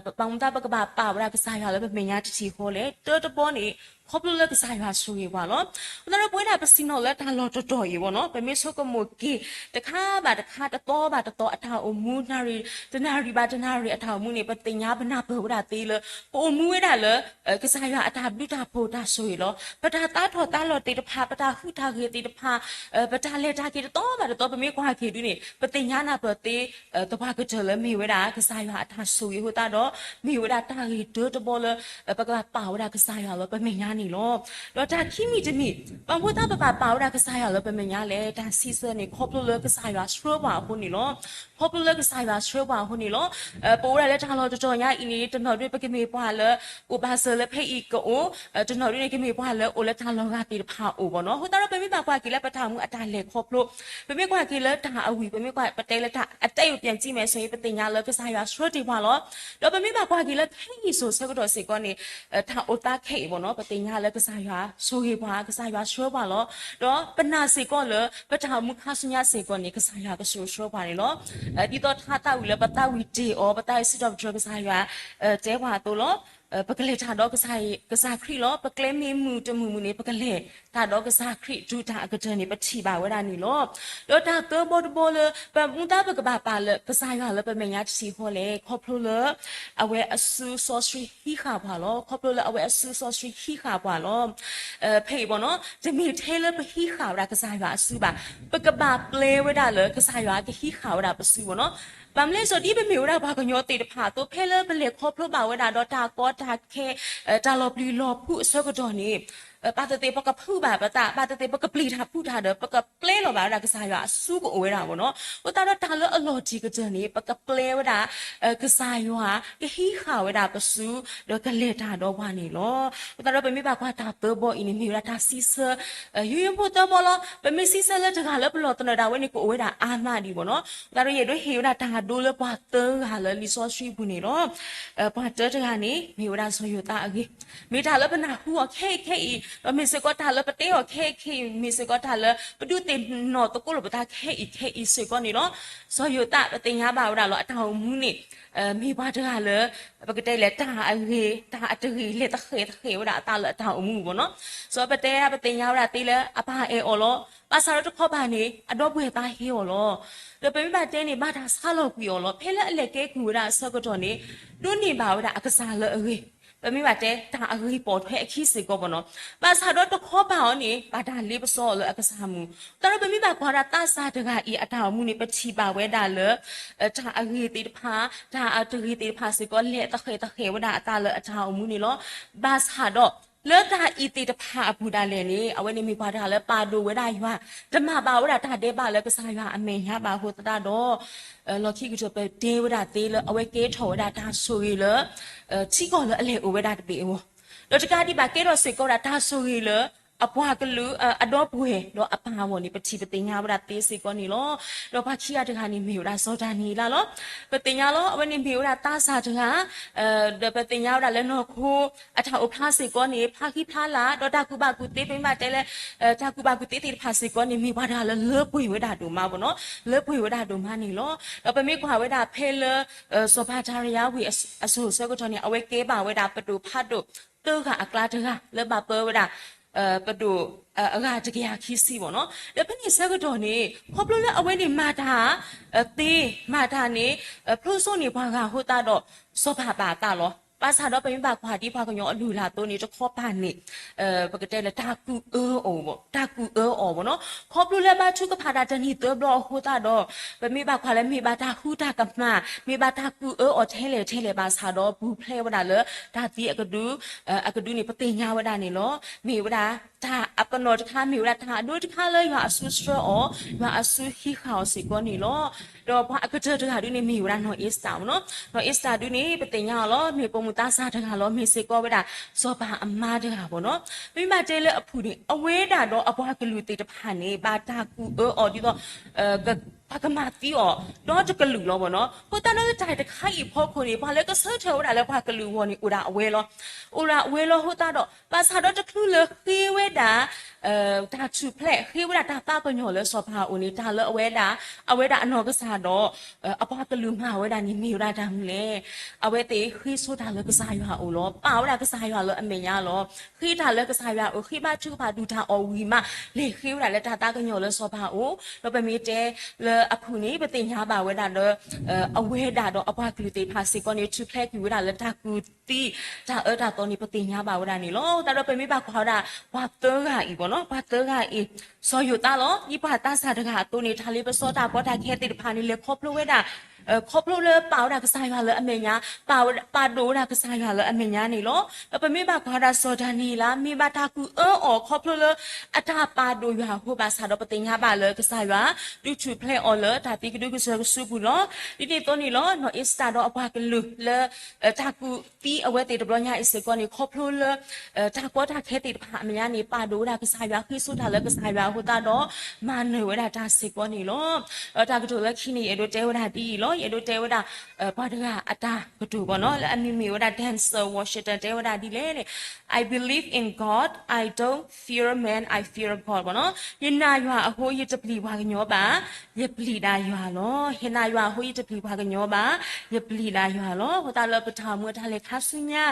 ဘၣ်မနုၤသးပကဘၣ်ပာ်ဝဲဒၣ်ကစၢ်ယွၤလၢပမဲာ်ညါတထံၣ်ဃီလဲၣ်. တၢတဘီန့ၣ် ခီဖျိလၢကစၢ်ယွၤဆိၣ်ဂ့ၤပှၤလီၤ. အဃိသတးဒီးပဝဲဒၣ်ပစံၣ်ညီၣ်လၢတၢ်လီၢ်တတီၤအံၤဘၣ်နီၤ, ပမ့ၢ်ဆိကမိၣ်က့ၤ တခါဘၣ်တခါ တသီဘၣ်တသီ အတၢ်အိၣ်မူ တနၣ်ရံၣ်ဘၣ်တနၣ်ရံၣ်အတၢ်အိၣ်မူန့ၣ် ပသ့ၣ်ညါပနၢ်ပၢၢ်ဝဲဒၣ်သ့လၢ ပအိၣ်မူဝဲဒၣ်လၢ ကစၢ်ယွၤအတၢ်ဘျုးတၢ်ဖှိၣ်တၢ်ဆိၣ်ဂ့ၤလီၤ. ပတၢ်သးထီၣ်သးလီၤသ့ၣ်တဖၣ်, ပတၢ်ဟူးတၢ်ဂဲၤသ့ၣ်တဖၣ်, ပတၢ်လဲၤတၢ်က့ၤတသီဘၣ်တသီ ပမ့ၢ်ကွၢ်က့ၤဒုန့ၣ် ပသ့ၣ်ညါနၢ်ပၢၢ်သ့ သပှၢ်ကတၢၢ်လၢမ့ၢ်ဝဲဒၣ် ကစၢ်ယွၤအတၢ်ဆိၣ်ဂ့ၤအဃိသတးဒီး မ့ၢ်ဝဲဒၣ်တၢ်ဂ့ၢ်တၢတဘီလၢ ပကဘၣ်ပာ်ဝဲဒၣ်ကစၢ်ယွၤလၢပမဲာ်ညါန့ၣ်လီၤ. ဒီးတၢ်ခံမံၤတမံၤ ဘၣ်မနုၤသးပဘၣ်ပာ်ဝဲဒၣ်ကစၢ်ယွၤလၢပမဲာ်ညါလဲၣ်, တၢ်စံးဆၢန့ၣ် ခီဖျိလၢကစၢ်ယွၤဆှၢပှၤအဃိန့ၣ်လီၤ. ခီဖျိလၢကစၢ်ယွၤဆှၢပှၤအဃိန့ၣ်လီၤ. ပအိၣ်ဝဲဒၣ်လၢတၢ်လီၢ်တတီၤညါအံၤန့ၣ် တနီၤဒုပကမ့ၢ်ပှၤလၢ အိၣ်ဘၣ်စၢၤလၢဖဲအံၤကအိၣ်, တနီၤဒုန့ၣ် ကမ့ၢ်ပှၤလၢအိၣ်လၢတၢ်လီၤဂာ်သ့ၣ်တဖၣ်အိၣ်ဘၣ်နီၤ. အဃိသတးဒီး ပမ့ၢ်ဘၣ်ကွၢ်က့ၤလၢပတၢ်အိၣ်မူအတၢ်လဲၤခီဖျိ, ပမ့ၢ်ကွၢ်က့ၤလၢတၢ်အဝံၤ, ပမ့ၢ်ကွၢ်ပတဲလၢတၢ်အတၢ်အိၣ်ပၠးစံမဲာ်ဆိၣ်အံၤ ပသ့ၣ်ညါလၢကစၢ်ယွၤဆှၢတ့ၢ်ပှၤလီၤ. ဒီးပမ့ၢ်ဘၣ်ကွၢ်က့ၤလၢခဲအံၤစိၤဆၢကတီၢ်စ့ၢ်ကီးန့ၣ် တၢ်အိၣ်သးခဲအံၤဘၣ်နီၤ, ပသ့ၣ်ညါလၢကစၢ်ယွၤဆိၣ်ဂ့ၤပှၤ, ကစၢ်ယွၤဆှၢပှၤလီၤ. ဒီးပနာ်စ့ၢ်ကီးလၢ ပတၢ်အိၣ်မူခါဆူညါစ့ၢ်ကီးန့ၣ် ကစၢ်ယွၤကဆိၣ်ဂ့ၤဆှၢပှၤန့ၣ်လီၤ. ဒ်သိးထါသးဝံၣ်လၢပသးဝံၣ်တ့ၢ်အီၤ, ပသးဝံၣ်စံးထီၣ်ပတြၢၤကစၢ်ယွၤ တဲပှၤအသိးလီၤ. ပကလဲၤတၢ်ဒီးကစၢ်ခရံာ်လီၤ. ပကျဲမ့ၢ်မုာ်တမုာ်မုာ်န့ၣ် ပကလဲၤတၢ်ဒီးကစၢ်ခရံာ်တုၤတၢ်အကတၢၢ်န့ၣ် ပထံၣ်ဘၣ်ဝဲဒၣ်န့ၣ်လီၤ. ဒီးတၢ်သၢဘီတဘီလၢ ဘၣ်မနုၤသးပကဘၣ်ပာ်လၢကစၢ်ယွၤလၢပမဲာ်ညါတထံၣ်ဃီလဲၣ်, ခီဖျိလၢ အဝဲအစုစီဆှံဟံးဃာ်ပှၤလီၤ. ခီဖျိလၢအဝဲအစုစီဆှံ ဟံးဃာ်ပှၤလီၤ. ဖဲအံၤဘၣ်နီၤ, တမ့ၢ်ထဲလၢပဟံးဃာ်ဝဲဒၣ်ကစၢ်ယွၤအစုဘၣ်, ပကဘၣ်ပျဲဝဲဒၣ်လၢကစၢ်ယွၤကဟံးဃာ်ဝဲဒၣ်ပစုဘၣ်နီၤ. ဘၣ်မနုၤလဲၣ်, ဒ်ပမ့ၢ်ဝဲဒၣ်ပှၤကညီသ့ၣ်တဖၣ်အသိး ဖဲလၢပလဲၤခီဖျိဘၣ်ဝဲဒၣ်ဒီးတၢ်ကီတၢ်ခဲ, တၢ်လီၤပျံၤလီၤဖုးအဆၢကတီၢ်န့ၣ်, ဘၣ်သ့ၣ်သ့ၣ်ပကဖုးဘၣ်ပသး, ဘၣ်သ့ၣ်သ့ၣ်ပကပျံၤတၢ်ဖုးတၢ်ဒီး ပကပျဲလီၤဘၣ်ဝဲဒၣ်ကစၢ်ယွၤအစုကအိၣ်ဝဲဒၣ်ဘၣ်နီၤ. အဃိသတးဒီးတၢ်လၢအလီၤတံၢ်ကတၢၢ်န့ၣ် ပကပျဲဝဲဒၣ် ကစၢ်ယွၤကဟံးဃာ်ဝဲဒၣ်ပစု ဒီးကလဲၤတၢ်ဒီးပှၤန့ၣ်လီၤ. အဃိသတးဒီးပမ့ၢ်ဘၣ်ကွၢ်တၢ်သၢဘီအံၤန့ၣ် မ့ၢ်ဝဲဒၣ်တၢ်စံးဆၢ ယိယိဖိသၢဘီလီၤ. ပမ့ၢ်စံးဆၢလၢတဂၤလၢပလီၢ်သနၢၣ်ဒၣ်ဝဲန့ၣ် ကအိၣ်ဝဲဒၣ်အါမးဒံးဘၣ်နီၤ. အဃိသတးဒီးယအဲၣ်ဒိးဟ့ၣ်ဝဲဒၣ်တၢ်ဒိလၢပှၤသၢဂၤလၢလံာ်စီဆှံပူၤန့ၣ်လီၤ. ပှၤတၢတဂၤန့ၣ် မ့ၢ်ဝဲဒၣ်စီၤယိၤသးအဂ့ၢ်, မ့ၢ်တၢ်လၢပနၢ်ဟူအီၤခဲအံၤခဲအံၤ, ဒီးမ့ၢ်စ့ၢ်ကီးတၢ်လၢပတဲအီၤခဲအံၤခဲအံၤ, မ့ၢ်စ့ၢ်ကီးတၢ်လၢ ပဒုးသ့ၣ်နီၣ်သကိးလိာ်ပသးခဲအံၤခဲအံၤစ့ၢ်ကီးန့ၣ်လီၤ. စီၤယိၤသး ပသ့ၣ်ညါဘၣ်ဝဲဒၣ်လီၤ အတၢ်အိၣ်မူန့ၣ် မ့ၢ်ပှၤတဂၤလၢ ပကတဲလဲၣ် တၢ်အဂ့ၤ တၢ်အတဂ့ၤလဲၤသဃဲးသဃဲးဝဲဒၣ်အသးလၢအတၢ်အိၣ်မူဘၣ်နီၤ. စီၤပတဲဒၣ် ပသ့ၣ်ညါဝဲဒၣ်သ့လၢအပၢ်အဲၣ်အီၤလီၤ. ဘၣ်ဆၣ်ဒီးတခီပၤန့ၣ် အဒီပုၢ်ဝဲၢ်သးဟ့အီၤလီၤ. ဒီးပမ့ၢ်ဘၣ်တဲန့ၣ် ဘၣ်တၢ်ဆါလီၤကွံာ်အီၤလီၤ. ဖဲလၢအလဲၤကဲကုၢ်ဝဲဒၣ်အဆၢကတီၢ်န့ၣ် ဒိးန့ၢ်ဘၣ်ဝဲဒၣ်အကစၢ်လၢအဂ့ၤ, ပမ့ၢ်ဘၣ်တဲတၢ်အဂ့ၤပိာ်ထွဲအခံစ့ၢ်ကီးဘၣ်နီၤ. ဘၣ်ဆၣ်ဒီးတခီပၤအီၤန့ၣ် ဘၣ်တၢ်လ့ပစီအီၤလၢအကစၢ်မူၤ. တၢ်ဒီးပမ့ၢ်ဘၣ်ကွၢ်ဒၣ်သးစၢ်တဂၤအံၤအတၢ်အိၣ်မူန့ၣ် ပထံၣ်ဘၣ်ဝဲဒၣ်လၢ တၢ်အဂ့ၤသ့ၣ်တဖၣ် တၢ်အတဂ့ၤသ့ၣ်တဖၣ်စ့ၢ်ကီး လဲၤသဃဲးသဃဲးဝဲဒၣ်အသးလၢအတၢ်အိၣ်မူန့ၣ်လီၤ. ဘၣ်ဆၣ်ဒီး လၢတၢ်အံၤသ့ၣ်တဖၣ်အပူၤဒၣ်လဲာ်န့ၣ် အဝဲန့ၣ်မ့ၢ်ပှၤတဂၤလၢပာ်ဒိၣ်ဝဲဒၣ်ယွၤ, တမၤဘၣ်ဝဲဒၣ်တၢ်ဒဲးဘးလၢကစၢ်ယွၤအမဲာ်ညါဘၣ်အဃိသတးဒီး လီၢ်ခံကတၢၢ်ပတဲဝဲဒၣ်သ့လၢ အဝဲကဲထီၣ်ဝဲဒၣ်တၢ်ဆိၣ်ဂ့ၤလၢ ထံကီၢ်လၢအလဲၤအိၣ်ဝဲဒၣ်တဘ့ၣ်အဂီၢ်, ဒီးတကးဒံးဘၣ်ကဲထီၣ်စ့ၢ်ကီးဝဲဒၣ်တၢ်ဆိၣ်ဂ့ၤလၢ အပှၤကလုာ် အဒီပုၢ်ဝဲၢ် ဒီးအပၢ်အဂီၢ်န့ၣ် ပထံၣ်ပသ့ၣ်ညါဝဲဒၣ်သ့စ့ၢ်ကီးန့ၣ်လီၤ. ဒီးပှၤခံဂၤတဂၤန့ၣ် မ့ၢ်ဝဲဒၣ်စီၤဒၤနံးယ့လးလီၤ. ပသ့ၣ်ညါလီၤ အဝဲန့ၣ်မ့ၢ်ဝဲဒၣ်သးစၢ်တဂၤ ဒီးပသ့ၣ်ညါဝဲဒၣ်လၢနီၢ်ခိ အတၢ်အိၣ်ဖျါစ့ၢ်ကီးန့ၣ် ဖျါဃံဖျါလၤ ဒီးတၢ်ကူၣ်ဘၣ်ကူၣ်သ့ ပမ့ၢ်ဘၣ်တဲလၢ တၢ်ကူၣ်ဘၣ်ကူၣ်သ့သ့ၣ်တဖၣ်စ့ၢ်ကီးန့ၣ် မ့ၢ်ပှၤတဂၤလၢလၢပှဲၤဝဲဒၣ်ဒိၣ်မးဘၣ်နီၤ, လၢပှဲၤဝဲဒၣ်ဒိၣ်မးန့ၣ်လီၤ. ဒီးပမ့ၢ်ကွၢ်ဝဲဒၣ်ဖဲလၢ စီၤဘၤစၤရယၤဝ့ၢ်အစိၤဆၢကတီၢ်န့ၣ် အဝဲကဲဘၣ်ဝဲဒၣ်ပဒိၣ်ဖးဒိၣ်သၢဂၤအကျါတဂၤ လၢဘၣ်ပၢဝဲဒၣ် ပဒိၣ်အဂၤတကယၤခံဆံဘၣ်နီၤ. ဒီးဖဲန့ၣ်ဆၢကတီၢ်န့ၣ် ခီဖျိလၢအဝဲန့ၣ်မၤတၢ်သ့ မၤတၢ်န့ၣ် ဖျိစိန့ၢ်ပှၤဂၤအဃိသတးဒီး စီၤပၤဘၣ်အသးလီၤ. ဘၣ်ဆၣ်ဒီးပမ့ၢ်ဘၣ်ကွၢ်ဒ်ပှၤကညီအလုၢ်အလၢ်အသိးန့ၣ် တခီပၤန့ၣ် ပကတဲလၢတၢ်ကူၣ်အၢအီၤဘၣ်, တၢ်ကူၣ်အၢအီၤဘၣ်နီၤ. ခီဖျိလၢဘါထုကဖၣ်တၢ်တနံၤသၢဘျီအဃိသတးဒီး ပမ့ၢ်ဘၣ်ကွၢ်လၢမ့ၢ်ဘၣ်တၢ်ဃူတၢ်ကမၣ်, မ့ၢ်ဘၣ်တၢ်ကူၣ်အၢအီၤထဲလဲၣ်ထဲလဲၣ်ဘၣ်ဆၣ်ဒီး ပူၤဖျဲးဝဲဒၣ်လၢတၢ်သံအကဒု အကဒုန့ၣ် ပသ့ၣ်ညါဝဲဒၣ်န့ၣ်လီၤ. မ့ၢ်ဝဲဒၣ်တၢ်အပနီၣ်တခါ, မ့ၢ်ဝဲဒၣ်တၢ်အဒိတခါလၢယွၤအစုဆှၢအီၤ, ယွၤအစုဟံးဃာ်အီၤစ့ၢ်ကီးန့ၣ်လီၤ. ဒီးပှၤအကတၢၢ်တဂၤဒုန့ၣ် မ့ၢ်ဝဲဒၣ်နီၢ်အ့စတၢ်ဘၣ်နီၤ. နီၢ်အ့စတၢ်ဒုန့ၣ် ပသ့ၣ်ညါအီၤလီၤ. မ့ၢ်ပိာ်မုၣ်သးစၢ်တဂၤလီၤ. မ့ၢ်စ့ၢ်ကီးဝဲဒၣ် စီၤပၤအမါတဂၤဘၣ်နီၤ. မ့ၢ်ဘၣ်တဲလၢအဖုၣ်န့ၣ် အဝဲဒၣ်ဒီးအပှၤကလုာ်သ့ၣ်တဖၣ်န့ၣ် ဘၣ်တၢ်ကူၣ်အၢအီၤဒ်သိး ပှၤကမၤသံအီၤ ဒီတကလုာ်လီၤဘၣ်နီၤ. အဃိသတးဒီးလၢတၢ်တခါအံၤအဖီခိၣ်န့ၣ် ပှၤလၢကဆၢထၢၣ်ဝဲဒၣ်လၢပှၤကလုာ်အဂီၢ်န့ၣ် အိၣ်ဒၣ်အဝဲလီၤ. အိၣ်ဒၣ်အဝဲလီၤအဃိသတးဒီး ဘၣ်ဆၣ်ဒီးတချုးလၢဃ့ဝဲဒၣ် တၢ်ထူၣ်ဖျဲး ဃ့ဝဲဒၣ်တၢ်သးကညီၤလၢစီၤဖၤအအိၣ်န့ၣ် တၢ်လၢအဝဲဒၣ် အဝဲဒၣ်အနီၢ်ကစၢ်ဒီး အပှၤကလုာ်မၤဝဲဒၣ်န့ၣ်မ့ၢ်ဝဲဒၣ်တၢ်မနုၤလဲၣ်. အဝဲသ့ၣ်ဃ့ဆိတၢ်လၢကစၢ်ယွၤအအိၣ်လီၤ. ပာ်ဝဲဒၣ်ကစၢ်ယွၤလၢအမဲာ်ညါလီၤ. ဃ့တၢ်လၢကစၢ်ယွၤအအိၣ် ဃ့ဘါထုကဖၣ်ဒုၣ်တၢ်အီၣ်ဝံၤမး လဲၤဃ့ဝဲဒၣ်လၢတၢ်သးကညီၤလၢစီၤဖၤအအိၣ်. ဒီးပမ့ၢ်တဲလၢအဖုၣ်န့ၣ် ပသ့ၣ်ညါဘၣ်ဝဲဒၣ်လၢ အဝဲဒၣ်ဒီးအပှၤကလုာ်သ့ၣ်တဖၣ်စ့ၢ်ကီးန့ၣ် ထူၣ်ဖျဲးကွံာ်ဝဲဒၣ်လၢတၢ်ကူၣ်သံ တၢ်အၢတၢ်သီန့ၣ် ပသ့ၣ်ညါဘၣ်ဝဲဒၣ်န့ၣ်လီၤ. သတးဒီးပမ့ၢ်ဘၣ်ကွၢ်ဝဲဒၣ် ပှၤသၢဂၤအံၤဘၣ်နီၤ, ပှၤသၢဂၤအံၤ စီၤယိၤသးလီၤ. ဒ်ပှၤသးစၢ်တဂၤအသိးန့ၣ် တၢ်လ့ပစီတၢ်ကီတၢ်ခဲသ့ၣ်တဖၣ်န့ၣ် လဲၤခီဖျိဝဲဒၣ် ခီဖျိလၢပာ်ဝဲဒၣ်ကစၢ်ယွၤလၢအမဲာ်ညါ, ပာ်ဒိၣ်ဝဲဒၣ်ကစၢ်ယွၤလၢအမဲာ်ညါန့ၣ်လီၤ. ဒီးပမ့ၢ်ဘၣ်ကွၢ်ဝဲဒၣ်စီၤဒၤနံးယ့လး မ့ၢ်ဘၣ်တၢ်ကူၣ်အၢအီၤခီဖျိလၢ အတၢ်ပာ်ဒိၣ်ယွၤအဃိဘၣ်ဆၣ်ဒီး ပသ့ၣ်ညါဘၣ်လၢကစၢ်ယွၤ ဒုးထူၣ်ဖျဲးအီၤလၢတၢ်သံကဒုကစၢၢ်ကစုပူၤလီၤ. ဒ်န့ၣ်အသိးန့ၣ်လီၤ နီၢ်အ့ၤစတၢ်ဒီးအပှၤကလုာ်လၢ တၢ်ကူၣ်သံအဝဲသ့ၣ်တဘျီညါအံၤစ့ၢ်ကီးန့ၣ် ခီဖျိလၢ တၢ်ကီတၢ်ခဲသ့ၣ်တဖၣ်အမဲာ်ညါန့ၣ် ပာ်ဒိၣ်ဝဲဒၣ်ကစၢ်ယွၤ ဃ့ဆိတၢ်လၢကစၢ်ယွၤအဃိသတးဒီး မၤနၢၤဝဲဒၣ်တၢ်စ့ၢ်ကီးန့ၣ်လီၤ. ဒီးတၢ်ကတိၤလၢခံန့ၣ် ယအဲၣ်ဒိးတဲဝဲဒၣ်ဒ်အံၤလီၤ. ယအဲၣ်ဒိးတဲဝဲဒၣ် ပှၤတဂၤအတၢ်ကတိၤဘၣ်နီၤ လၢအမံၤမ့ၢ်ဝဲဒၣ် Denzel Washington တဲဝဲဒၣ်ဒ်လဲၣ်န့ၣ် I believe in God, I don't fear man, I fear God ဘၣ်နီၤ. ယနာ်ယွၤအဃိ ယတပျံၤပှၤကညီဘၣ်, ယပျံၤဒၣ်ယွၤလီၤ. ယနာ်ယွၤအဃိ ယတပျံၤပှၤကညီဘၣ်, ယပျံၤဒၣ်ယွၤလီၤ. အဃိသတးလၢပတၢ်အိၣ်မူအတၢ်လဲၤခါဆူညါ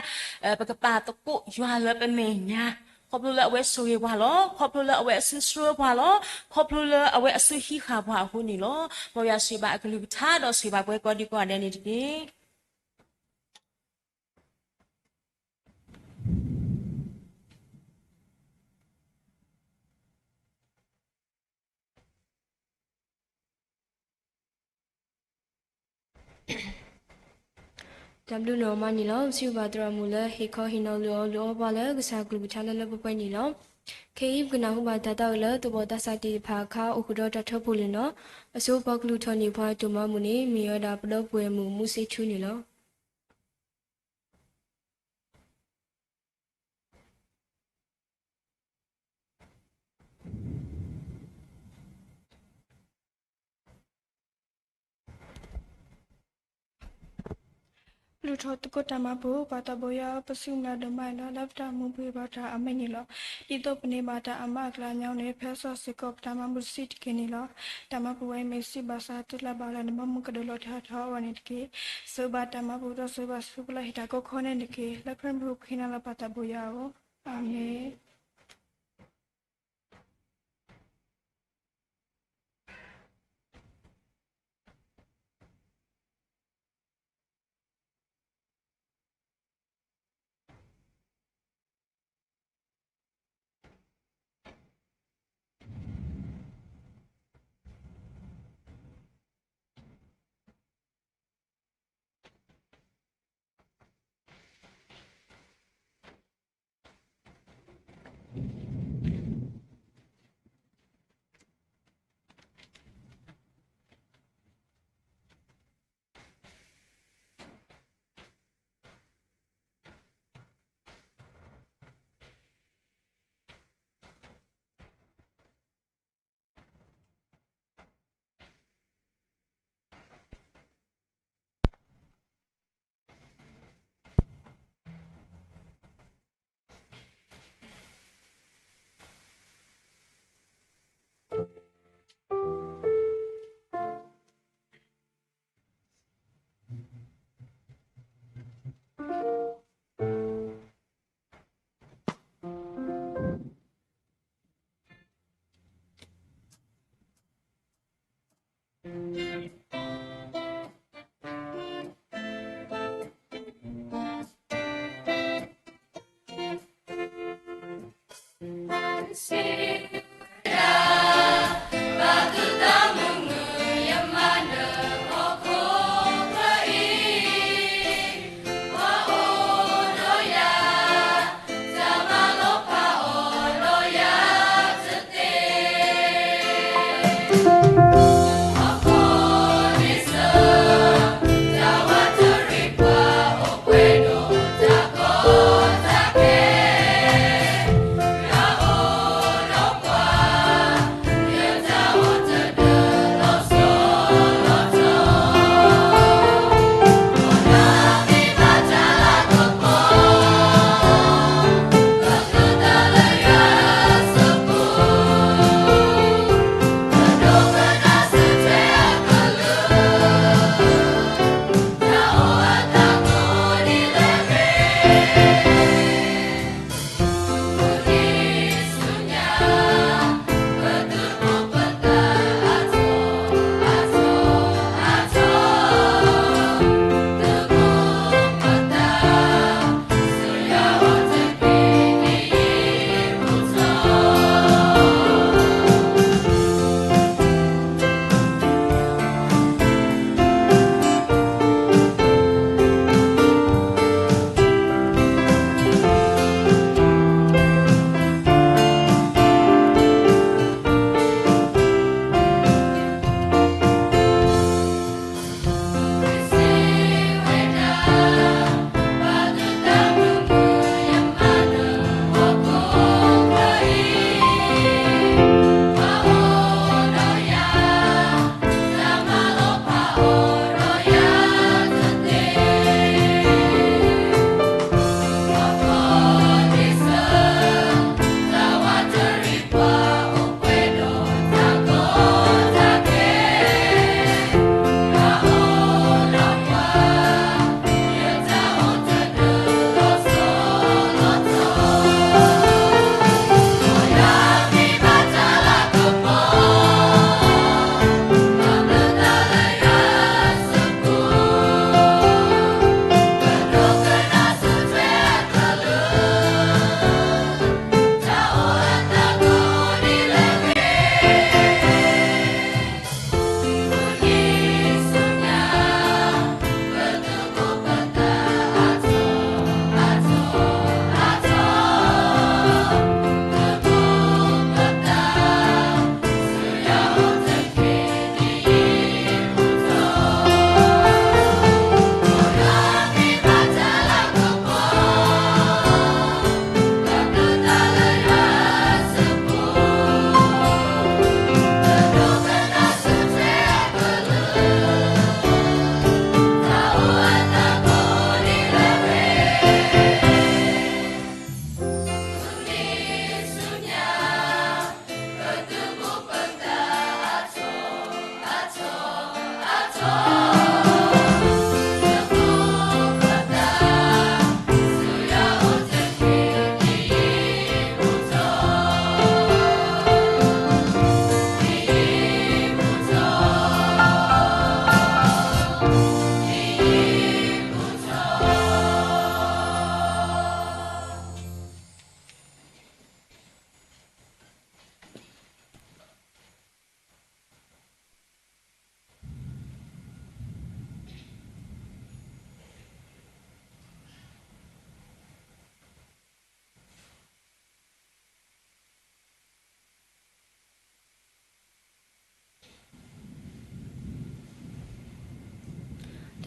ပကပာ်သကိးယွၤလၢပမဲာ်ညါ, ခီဖျိလၢအဝဲဆိၣ်ဂ့ၤပှၤလီၤ, ခီဖျိလၢအဝဲအစုဆှၢပှၤလီၤ, ခီဖျိလၢအဝဲအစုဟံးဃာ်ပှၤအဃိန့ၣ်လီၤ. မ်ယွၤဆိၣ်ဂ့ၤဘၣ်အကလုၢ်ကထါဒီးဆိၣ်ဂ့ၤဘၣ်ပှၤကိးဒံကိးဂၤဒဲးန့ၣ်တက့ၢ်. တၢ်ဘျုးနီၢ်မးန့ၣ်လီၤ. ပစံးဘျုးဘၣ်သရၣ်မုၣ်လၢဟ့ၣ်ခီဟ့ၣ်နီၤလၢအီၤလၢအီပှၤလၢကစၢ်ကလုၢ်ကထါလၢလၢပှဲၤပှဲၤန့ၣ်လီၤ. ခဲအံၤပကနၢ်ဟူဘၣ်တၢ်သးဝံၣ်လၢသူၣ်ဘီၣ်သးစၢ်သ့ၣ်တဖၣ်အခါ အိၣ်ဃုာ်ဒီးတၢ်ထၢဖှိၣ်လံနီၤ. အဆိပှၤကလုၢ်ထီၣ်န့ၢ်ပှၤအတိၢ်မၤမုၣ်န့ၣ် မ့ၢ်ဝဲဒၣ်ပဒီပုၢ်ဝဲၢ်မုၣ်မူစ့ထူန့ၣ်လီၤ. လုၢ်ထီၣ်သကိးတၢ်မၤပူၤ ပၢ်သးဘိယွၤ ပစံးဘျုးဒိၣ်မးလီၤ. လၢပတၢ်မူပှဲၤဘၣ်တၢ်အမဲာ်ညါလီၤ. ဒ်သိးပန့ၢ်ဘၣ်တၢ်အမါအကျါညီန့ၣ် ဖဲစီၤစ့ၢ်ကီးပတၢ်မၤဘူၣ်တဆံးတက့ၢ်န့ၣ်လီၤ. တၢ်မၤပူၤဝဲအံၤမ့ၢ်စံးဘၣ်ဆၣ်သုလၢဘၣ်လၢနဘီမုၢ်ကဒိၣ်လီၤထီၣ်ထီအဝဲန့ၣ်တက့ၢ်. စံးဘၣ်တၢ်မၤပူၤဒီးစံးဘၣ်ဆူပလီၢ်ဟံၣ်တၢ်ကီခီန့ၣ်တက့ၢ်. လၢခရံာ်မုၢ်ဃ့နၤလီၤ ပၢ်သးဘိယွၤဧၢ, အၤမ့ၣ်.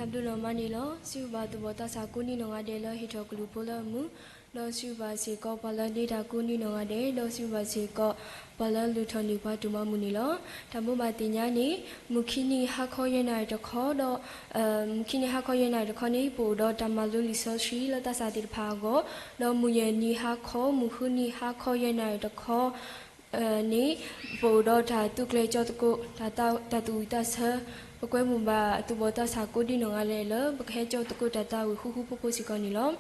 တၢ်ဘျုးဒိၣ်မးန့ၣ်လီၤ. စံးဘျုးဘၣ်သူၣ်ဘီၣ်သးစၢ်ကိးဒံနီၢ်ဂၤဒဲးလၢဟ့ၣ်ထီၣ်ကလုၢ်ဖိလၢအမုာ်, ဒီးစံးဘျုးဘၣ်စ့ၢ်ကီးပှၤလၢဒ့တၢ်ကိးဒံနီၢ်ဂၤဒဲး, ဒီးစံးဘျုးဘၣ်စ့ၢ်ကီးပှၤလၢလုၢ်ထီၣ်န့ၢ်ပှၤဒိၣ်မးအမုၢ်န့ၣ်လီၤ. တၢ်ဘိးဘၣ်သ့ၣ်ညါန့ၣ်, မုၢ်ခံနံၤဟါခီယဲၢ်နၣ်ရံၣ်တခီ, ဒီး မုၢ်ခံနံၤဟါခီယဲၢ်နၣ်ရံၣ်တခီန့ၣ် ပအိၣ်ဒီးတၢ်မၤလိလံာ်စီဆှံလၢသးစၢ်သ့ၣ်တဖၣ်အဂီၢ်, ဒီးမုၢ်ယဲၢ်နံၤဟါခီ, မုၢ်ဃုနံၤဟါခီယဲၢ်နၣ်ရံၣ်တခီ န့ၣ် ပအိၣ်ဒီးတၢ်သူကျဲၤကၠီသကိး, တၢ်သူၣ်ဝံၣ်သးဆၢ, ပကွဲမုာ်ဘၣ်သူၣ်ဘီၣ်သးစၢ်ကိးဒံနီၢ်ဂၤဒဲးလၢ ပကဟဲကၠီသကိးတၢ်သးဝံၣ်ဃူဃူဖိးဖိးစ့ၢ်ကီးန့ၣ်လီၤ.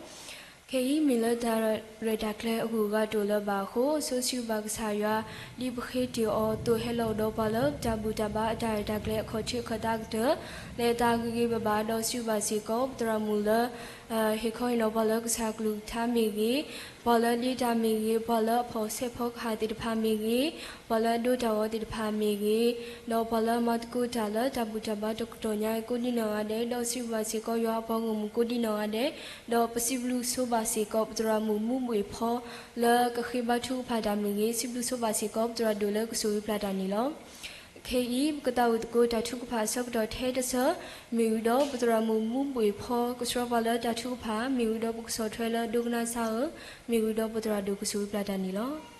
ခဲအံၤမ့ၢ်လၢတၢ်ရဲၣ်တၢ်ကျဲၤအဂုၤအဂၤတအိၣ်လၢၤဘၣ်အဃိ, ဆိစံးဘျုးဘၣ်ကစၢ်ယွၤ, ဒ်ပဃ့တ့ၢ်အီၤအသိး ဟဲလီၤအိၣ်ဒီးပှၤလၢတၢ်ဘူၣ်တၢ်ဘါအတၢ်ရဲၣ်တၢ်ကျဲၤအခီၣ်ထံးအခီၣ်သးကတၢၢ်, လၢတၢ်ဂ့ၤဂ့ၤဘၣ်ဘၣ်, ဒီးစံးဘျုးဘၣ်စ့ၢ်ကီး ပသရၣ်မုၣ်လၢ ဟ့ၣ်ခီဟ့ၣ်နီၤပှၤလၢကစၢ်ကလုၢ်ကထါမ့ၢ်ဂ့ၤ, ပှၤလၢဒ့တၢ်မ့ၢ်ဂ့ၤ, ပှၤလၢအဖီၣ်ဆဲးဖီကဟၣ်သ့ၣ်တဖၣ်မ့ၢ်ဂ့ၤ, ပှၤလၢအဒိတၢ်ဂီၤသ့ၣ်တဖၣ်မ့ၢ်ဂ့ၤ, ဒီးပှၤလၢမၤသကိးတၢ်လၢတၢ်ဘူၣ်တၢ်ဘါတကတီၢ်ညါအံၤကိးဒံနီၢ်ဂၤဒဲး, ဒီးစံးဘျုးဘၣ်စ့ၢ်ကီးယွၤအပှၤဂီၢ်မုၢ်ကိးဒံနီၢ်ဂၤဒဲး, ဒီးပစံးဘျုးဆိဘၣ်စ့ၢ်ကီး ပသရၣ်မုၣ်မူဘှ့ၣ်ဖီ လၢကဃ့ဘါထုကဖၣ်တၢ်မ့ၢ်ဂ့ၤ, စံးဘျုးဆိဘၣ်စ့ၢ်ကီးပသရၣ်ဒိၣ်လၢကဆိၣ်ဂ့ၤပျၢ်တၢ်န့ၣ်လီၤ. ခဲအံၤ ပကသးဝံၣ်သကိးတၢ်ထုကဖၣ်အဆၢကတီၢ်ထဲတဆၢ, မ့ၢ်ဝံၤဒီးပသရၣ်မုၣ်မူဘှ့ၣ်ဖီ ကဆှီပှၤလၢတၢ်ထုကဖၣ်, မ့ၢ်ဝံၤဒီးပကဆီၣ်ထွဲလၢဒိကနၣ်စၢ်ဧၢ, မ့ၢ်ဝံၤဒီးပသရၣ်ဒိၣ်ကဆိၣ်ဂ့ၤပျၢ်တၢ်န့ၣ်လီၤ.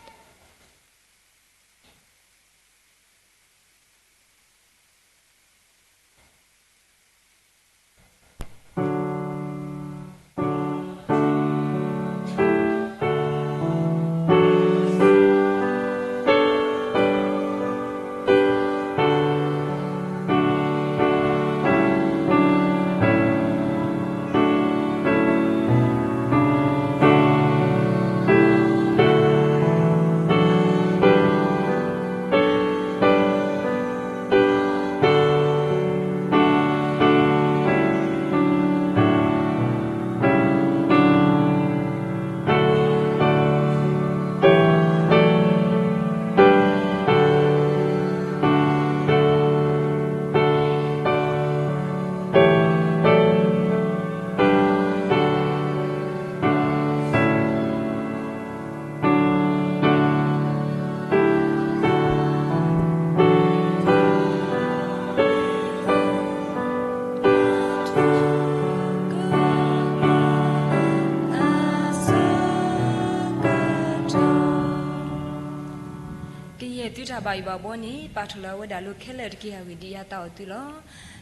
ကယဲၢ်သုတၢ်ဘၣ်ယိၣ်ဘၣ် အဘီန့ၣ် ပာ်ထီၣ်လၢအဝဲဒၣ်လၢခဲလၢာ်တက့ၢ်. အဂ့ၢ်ဒ်အံၤ, ယသးအိၣ်သုလီၤ.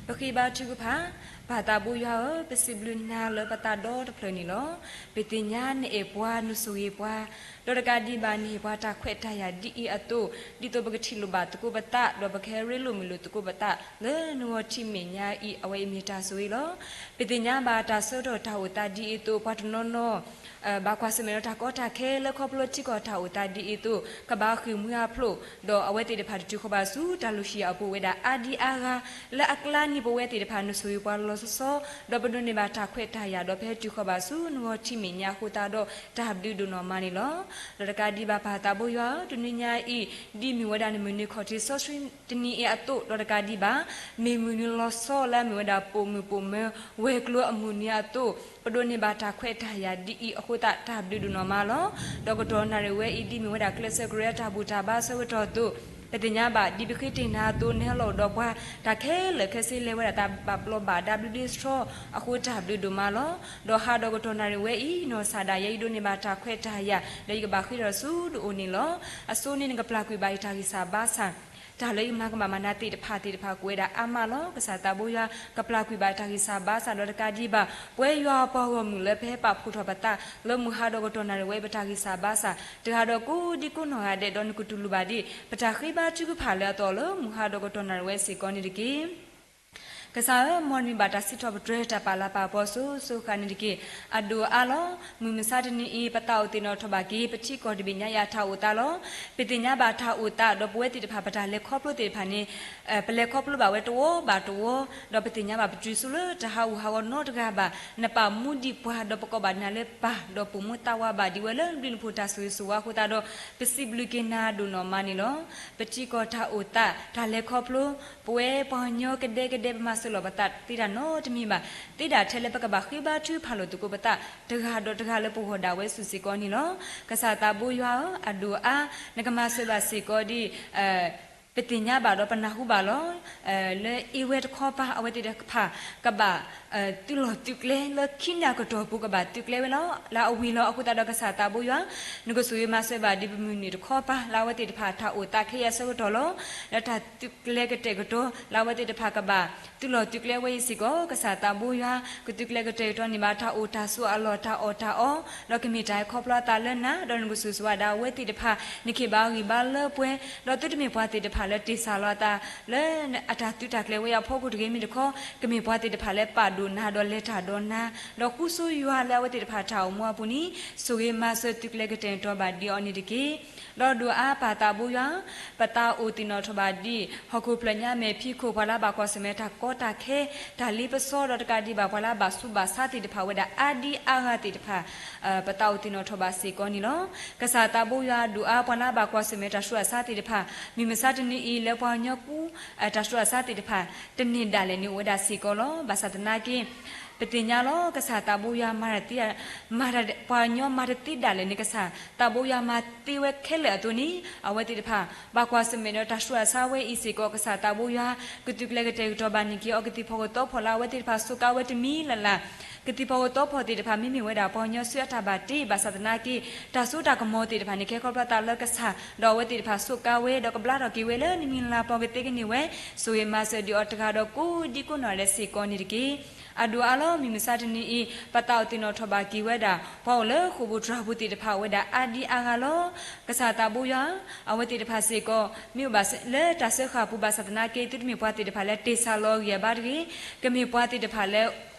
ပဃ့ဘါထုကဖၣ်. ပၢ်သးဘိယွၤဧၢ, ပစံးဘျုးနၤလၢပသးဒီတဖျၢၣ်န့ၣ်လီၤ. ပသ့ၣ်ညါနအဲၣ်ပှၤ, နဆိၣ်ဂ့ၤပှၤ, ဒီးတကးဒံးဘၣ် နဟ့ၣ်ပှၤတၢ်ခွဲးတၢ်ယာ်ဒ်အံၤအသိး, ဒ်သိးပကထံၣ်လိာ်ဘၣ်သကိးပသး, ဒီးပကဟဲရ့လိာ်မုာ်လိာ်သကိးပသး လၢနဂီၢ်ထံးမဲာ်ညါအံၤ, အဝဲအံၤမ့ၢ်တၢ်ဆိၣ်ဂ့ၤလီၤ. ပသ့ၣ်ညါဘၣ်တၢ်ဆၢကတီၢ်တၢ်အိၣ်သးဒ်အံၤအသိး, ပှၤတနီၤနီၤ ဘၣ်ကွၢ်ဆၢၣ်မဲာ်ဒီးတၢ်ကီတၢ်ခဲလၢခီဖျိထံကီၢ်တၢ်အိၣ်သးဒ်အံၤအသိး, ကဘၣ်ဃ့ၢ်မှံဟးဖျိး, ဒီးအဝဲသ့ၣ်တဖၣ်တတုၤဃီၤဘၣ်ဆူတၢ်လုၢ်ဟံၣ်အပူၤဝဲဒၣ်အါဒံအါဂၤ, လၢအကျါန့ၣ် ပဝဲသ့ၣ်တဖၣ်နဆိၣ်ဂ့ၤပှၤလီၤလီၤဆီဆီ, ဒီးပဒိးန့ၢ်ဘၣ်တၢ်ခွဲးတၢ်ယာ်, ဒီးပဟဲတုၤဃီၤဘၣ်ဆူနဂီၢ်ထံးမဲာ်ညါအဃိသတးဒီး တၢ်ဘျုးဒိၣ်နီၢ်မးန့ၣ်လီၤ. ဒီးတကးဒံးဘၣ် ပၢ်သးဘိယွၤဧၢ, တနွံညါအံၤ ဒ်မ့ၢ်ဝဲဒၣ်နမုၢ်နံၤခီၣ်ထံးစီဆှံတနံၤအံၤအသိး, ဒီးတကးဒံးဘၣ် မ့ၢ်မုၢ်နံၤလီၤဆီလၢအမ့ၢ်ဝဲဒၣ် ပိာ်မုၣ်ပိာ်မၢၤ ဝဲၤကျိၤအမုၢ်နံၤအသိး, ပဒိးန့ၢ်ဘၣ်တၢ်ခွဲးတၢ်ယာ်ဒ်အံၤအဃိသတး တၢ်ဘျုးဒိၣ်နီၢ်မးလီၤ. ဒီးကတီၢ်နၣ်ရံၣ်ဝဲအံၤ ဒ်မ့ၢ်ဝဲဒၣ်ကျဲးစၢးကရၢတၢ်ဘူၣ်တၢ်ဘါဆၢကတီၢ်အသိး, ပသ့ၣ်ညါဘၣ် ဒ်ပဃ့တ့ၢ်နၤအသိး နဟဲလီၤအိၣ်ဒီးပှၤ, တၢ်ခဲလၢာ်ခဲဆ့လဲၤဝဲဒၣ်တၢ်ဘၣ်ပျီဘၣ်ဒါဘျုးဒ့ဆှီအဃိ တၢ်ဘျုးဒိၣ်မးလီၤ. ဒီးဟးဒီးကတီၢ်နၣ်ရံၣ်ဝဲအံၤ နီၢ်ဆၣ်ဒၣ်ယဲအံၤ ဒိးန့ၢ်ဘၣ်တၢ်ခွဲးတၢ်ယာ် ဒီးယကဘၣ်ဃ့ထီၣ်ဆူဒအိၣ်န့ၣ်လီၤ. အဆိန့ၣ် နကပျၢ်ကွံာ်ဘၣ်ယတၢ်ဂံၢ်စၢ်ဘါစၢ်, တၢ်လၢယမၤကမၣ်မၤနၤသ့ၣ်တဖၣ်သ့ၣ်တဖၣ် ကအိၣ်ဝဲဒၣ်အါမးလီၤ. ကစၢ်သးဘိယွၤ ကပျၢ်ကွံာ်ဘၣ်တၢ်ဂံၢ်စၢ်ဘါစၢ် ဒီးတကးဒံးဘၣ် ပဝဲယွၤအပှၤဂီၢ်မုၢ်လၢပဟဲပာ်ဖှိၣ်ထီၣ်ပသး လၢမုၢ်ဟါဒီးကတီၢ်နၣ်ရံၣ်ဝဲအံၤ ပတၢ်ဂံၢ်စၢ်ဘါစၢ် တဂၤဒီးကိးဒံကိးနီၢ်ဂၤဒဲး ဒီးနကတူၢ်လိာ်ဘၣ်ဒ် ပတၢ်ဃ့ဘါထုကဖၣ်လၢအသီလၢမုၢ်ဟါဒီးကတီၢ်နၣ်ရံၣ်ဝဲစ့ၢ်ကီးန့ၣ်တက့ၢ်. ကစၢ်ဧၢ, မ်နမံၤဘၣ်တၢ်စံးထီၣ်ပတြၢၤတၢ်ပာ်လၤပာ်ပီၤစိၤစိၤဃၣ်န့ၣ်တက့ၢ်. အဒိၣ်အါလီၤ. မုၢ်မဆါတနံၤအံၤ ပသးအိၣ်သ့ၣ်နီၣ်ထီၣ်ဘၣ်က့ၤ ပထံကီၢ်တဘ့ၣ်ညါအံၤအတၢ်အိၣ်သးလီၤ. ပသ့ၣ်ညါဘၣ်တၢ်အိၣ်သး ဒီးပဝဲသ့ၣ်တဖၣ်ပတၢ်လဲၤခီဖျိသ့ၣ်တဖၣ်န့ၣ် ပလဲၤခီဖျိဘၣ်ဝဲတဝီဘၣ်တဝီ, ဒီးပသ့ၣ်ညါဘၣ်ပတုၤဆူလၢတဟးဂူာ်ဟးဂီၤနီတဂၤဘၣ်. နပာ်မူဒံးပှၤ ဒီးပကိးဘၣ်နၤလၢပၢ် ဒီးပိာ်မုၣ်သးဝးဘၣ်ဒံးဝဲလၢနဘျုးနဖှိၣ်တၢ်ဆိၣ်ဂ့ၤဆိၣ်ဝါအဃိသတးဒီး ပစံးဘျုးက့ၤနၤဒိၣ်နီၢ်မးန့ၣ်လီၤ. ပထံကီၢ်တၢ်အိၣ်သး တၢ်လဲၤခီဖျိ ပဝဲပှၤကညီကဒဲကဒဲ ပမၤစၢၤလီၤပသးသ့တၢ်နီတမံၤဘၣ်, သ့ဒၣ်ထဲလၢပကဘၣ်ဃ့ဘါထုကဖၣ်လိာ်သကိးပသး တဂၤဒီးတဂၤလၢပဂီၢ်ဒၣ်ဝဲစုာ်စ့ၢ်ကီးန့ၣ်လီၤ. ကစၢ်သးဘိယွၤဧၢ, အဒိၣ်အါ နကမၤစၢၤဘၣ်စ့ၢ်ကီးဒ် ပသ့ၣ်ညါဘၣ်ဒီးပနၢ်ဟူဘၣ်လီၤ. လၢအ့ဝဲတခီပၤ အဝဲသ့ၣ်တဖၣ်ကဘၣ် သုးလီၢ်သုးကျဲလၢခံနံၣ်အကတီၢ်ပူၤ ကဘၣ်သုးကျဲဝဲလီၤ. လၢအဝံၤလီၤအဃိသတးဒီး ကစၢ်သးဘိယွၤ နကစူၢ်ဂ့ၤမၤစၢၤဘၣ်ဒ်ပမုၢ်နံၤတခီပၤ လၢအဝဲသ့ၣ်တဖၣ်တၢ်အိၣ်သးခဲအံၤအဆၢကတီၢ်လီၤ. လၢတၢ်သုးကျဲကတဲာ်ကတီၤ လၢအဝဲသ့ၣ်တဖၣ်ကဘၣ်သုးလီၢ်သုးကျဲဝဲအံၤစ့ၢ်ကီး ကစၢ်သးဘိယွၤ ကသုးကျဲကတဲာ်ကတီၤန့ၢ်ဘၣ်တၢ်အိၣ်တၢ်ဆိးအလီၢ်တၢ်အီၣ်တၢ်အီ ဒီးကမ့ၢ်တၢ်ဟဲခီဖျိအသးလၢနၤ ဒီးနကစူၢ်စ့ၢ်ဝဲဒၣ်အဝဲသ့ၣ်တဖၣ် နခ့ၣ်ဘၣ်ဂံၢ်ဘါလၢပှဲၤ ဒီးသုတမ့ၢ်ပှၤသ့ၣ်တဖၣ်လၢတ့ၢ်ဆၣ်လီၤအသး လၢအတၢ်သုးတၢ်ကျဲၤဝဲအဖီခိၣ်တဂ့ၤ မ့ၢ်တခီ ကမ့ၢ်ပှၤသ့ၣ်တဖၣ်လၢပာ်ဒိၣ်နၤ ဒီးလဲၤတၢ်ဒီးနၤ ဒီးဃူဆိယွၤလၢအဝဲသ့ၣ်တဖၣ်တၢ်အိၣ်မူအပူၤန့ၣ် ဆိၣ်ဂ့ၤမၤစၢၤသုးကျဲၤကတဲာ်ကတီၤဘၣ်ဒ်အီၤန့ၣ်တက့ၢ်. ဒီးဒိၣ်အါပၢ်သးဘိယွၤ ပသးအိၣ်သ့ၣ်နီၣ်ထီၣ်ဘၣ်ဒ် ဟီၣ်ခိၣ်ဖျၢၣ်ညါမဲာ်ဖံးခိၣ် ပှၤလၢဘၣ်ကွၢ်ဆၢၣ်မဲာ်တၢ်ကီတၢ်ခဲ တၢ်လ့ပစီ ဒီးတကးဒံးဘၣ် ပှၤလၢဘၣ်ဆူးဘၣ်ဆါသ့ၣ်တဖၣ်ဝဲဒၣ်အါဒံအါဂၤသ့ၣ်တဖၣ် ပသးအိၣ်သ့ၣ်နီၣ်ထီၣ်ဘၣ်စ့ၢ်ကီးန့ၣ်လီၤ. ကစၢ်သးဘိယွၤဒိၣ်အါ ပှၤလၢဘၣ်ကွၢ်ဆၢၣ်မဲာ်တၢ်ဆူးတၢ်ဆါသ့ၣ်တဖၣ် မုၢ်မဆါတနံၤအံၤ လၢပှၤကညီကူ တၢ်ဆူးတၢ်ဆါသ့ၣ်တဖၣ် တန့ၢ်ဒၣ်လဲာ်န့ၣ်အိၣ်ဝဲဒၣ်စ့ၢ်ကီးလီၤ. ဘၣ်ဆၣ်သနာ်က့ ပသ့ၣ်ညါလီၤ ကစၢ်သးဘိယွၤမၤတသ့ ပှၤကညီမၤတသ့ဒၣ်လဲာ်န့ၣ် ကစၢ်သးဘိယွၤမၤသ့ဝဲခဲလၢာ်အသိးန့ၣ် အဝဲသ့ၣ်တဖၣ် ဘၣ်ကွၢ်ဆၢၣ်မဲာ်ဒီးတၢ်ဆူးတၢ်ဆါဝဲအံၤစ့ၢ်ကီး ကစၢ်သးဘိယွၤ ကသုးကျဲၤကတဲာ်ကတီၤဘၣ်န့ၢ်က့ၤအီၤ ကသံၣ်ဖီၣ်ကသီဖီၣ်လၢအဝဲသ့ၣ်တဖၣ်စူးကါဝဲတမံၤလၢ်လၢ် ကသံၣ်ဖီၣ်ကသီဖီၣ်သ့ၣ်တဖၣ် မ့မ့ၢ်ဝဲဒၣ်ပှၤကညီစုအတၢ်ဘၣ်တ့ ဘၣ်ဆၣ်သနာ်က့ တၢ်စိတၢ်ကမီၤသ့ၣ်တဖၣ်န့ၣ် ကဟဲခီဖျိသးလၢကစၢ် ဒီးအဝဲသ့ၣ်တဖၣ်စူးကါဝဲ ဒီးကဘျါထီၣ်က့ၤဝဲလၢနမံၤလၢ်ပီၤကသ့ကန့ၢ်ဝဲ ဆိၣ်ဂ့ၤမၤစၢၤဒံးအီၤတဂၤဒီးကိးဒံကိးနီၢ်ဒဲးစ့ၢ်ကီးန့ၣ်တက့ၢ်. အဒိၣ်အါလီၤ မုၢ်မဆါတနံၤအံၤ ပသးအိၣ်သ့ၣ်နီၣ်ထီၣ်ဘၣ်က့ၤဝဲဒၣ် ပှၤအိၣ်လၢဃိာ်ပူၤတြၢ်ပူၤသ့ၣ်တဖၣ်ဝဲဒၣ်အါဒံအါဂၤလီၤ. ကစၢ်သးဘိယွၤ အဝဲသ့ၣ်တဖၣ်စ့ၢ်ကီး မ့ၢ်အိၣ်ဘၣ်လၢတၢ်စၢဃာ်ပူၤ ဘၣ်ဆၣ်သနာ်က့ သုတမ့ၢ်ပှၤသ့ၣ်တဖၣ်လၢတ့ၢ်ဆၣ်လီၤအဂံၢ်အဘါတဂ့ၤ, ကမ့ၢ်ပှၤသ့ၣ်တဖၣ်လၢ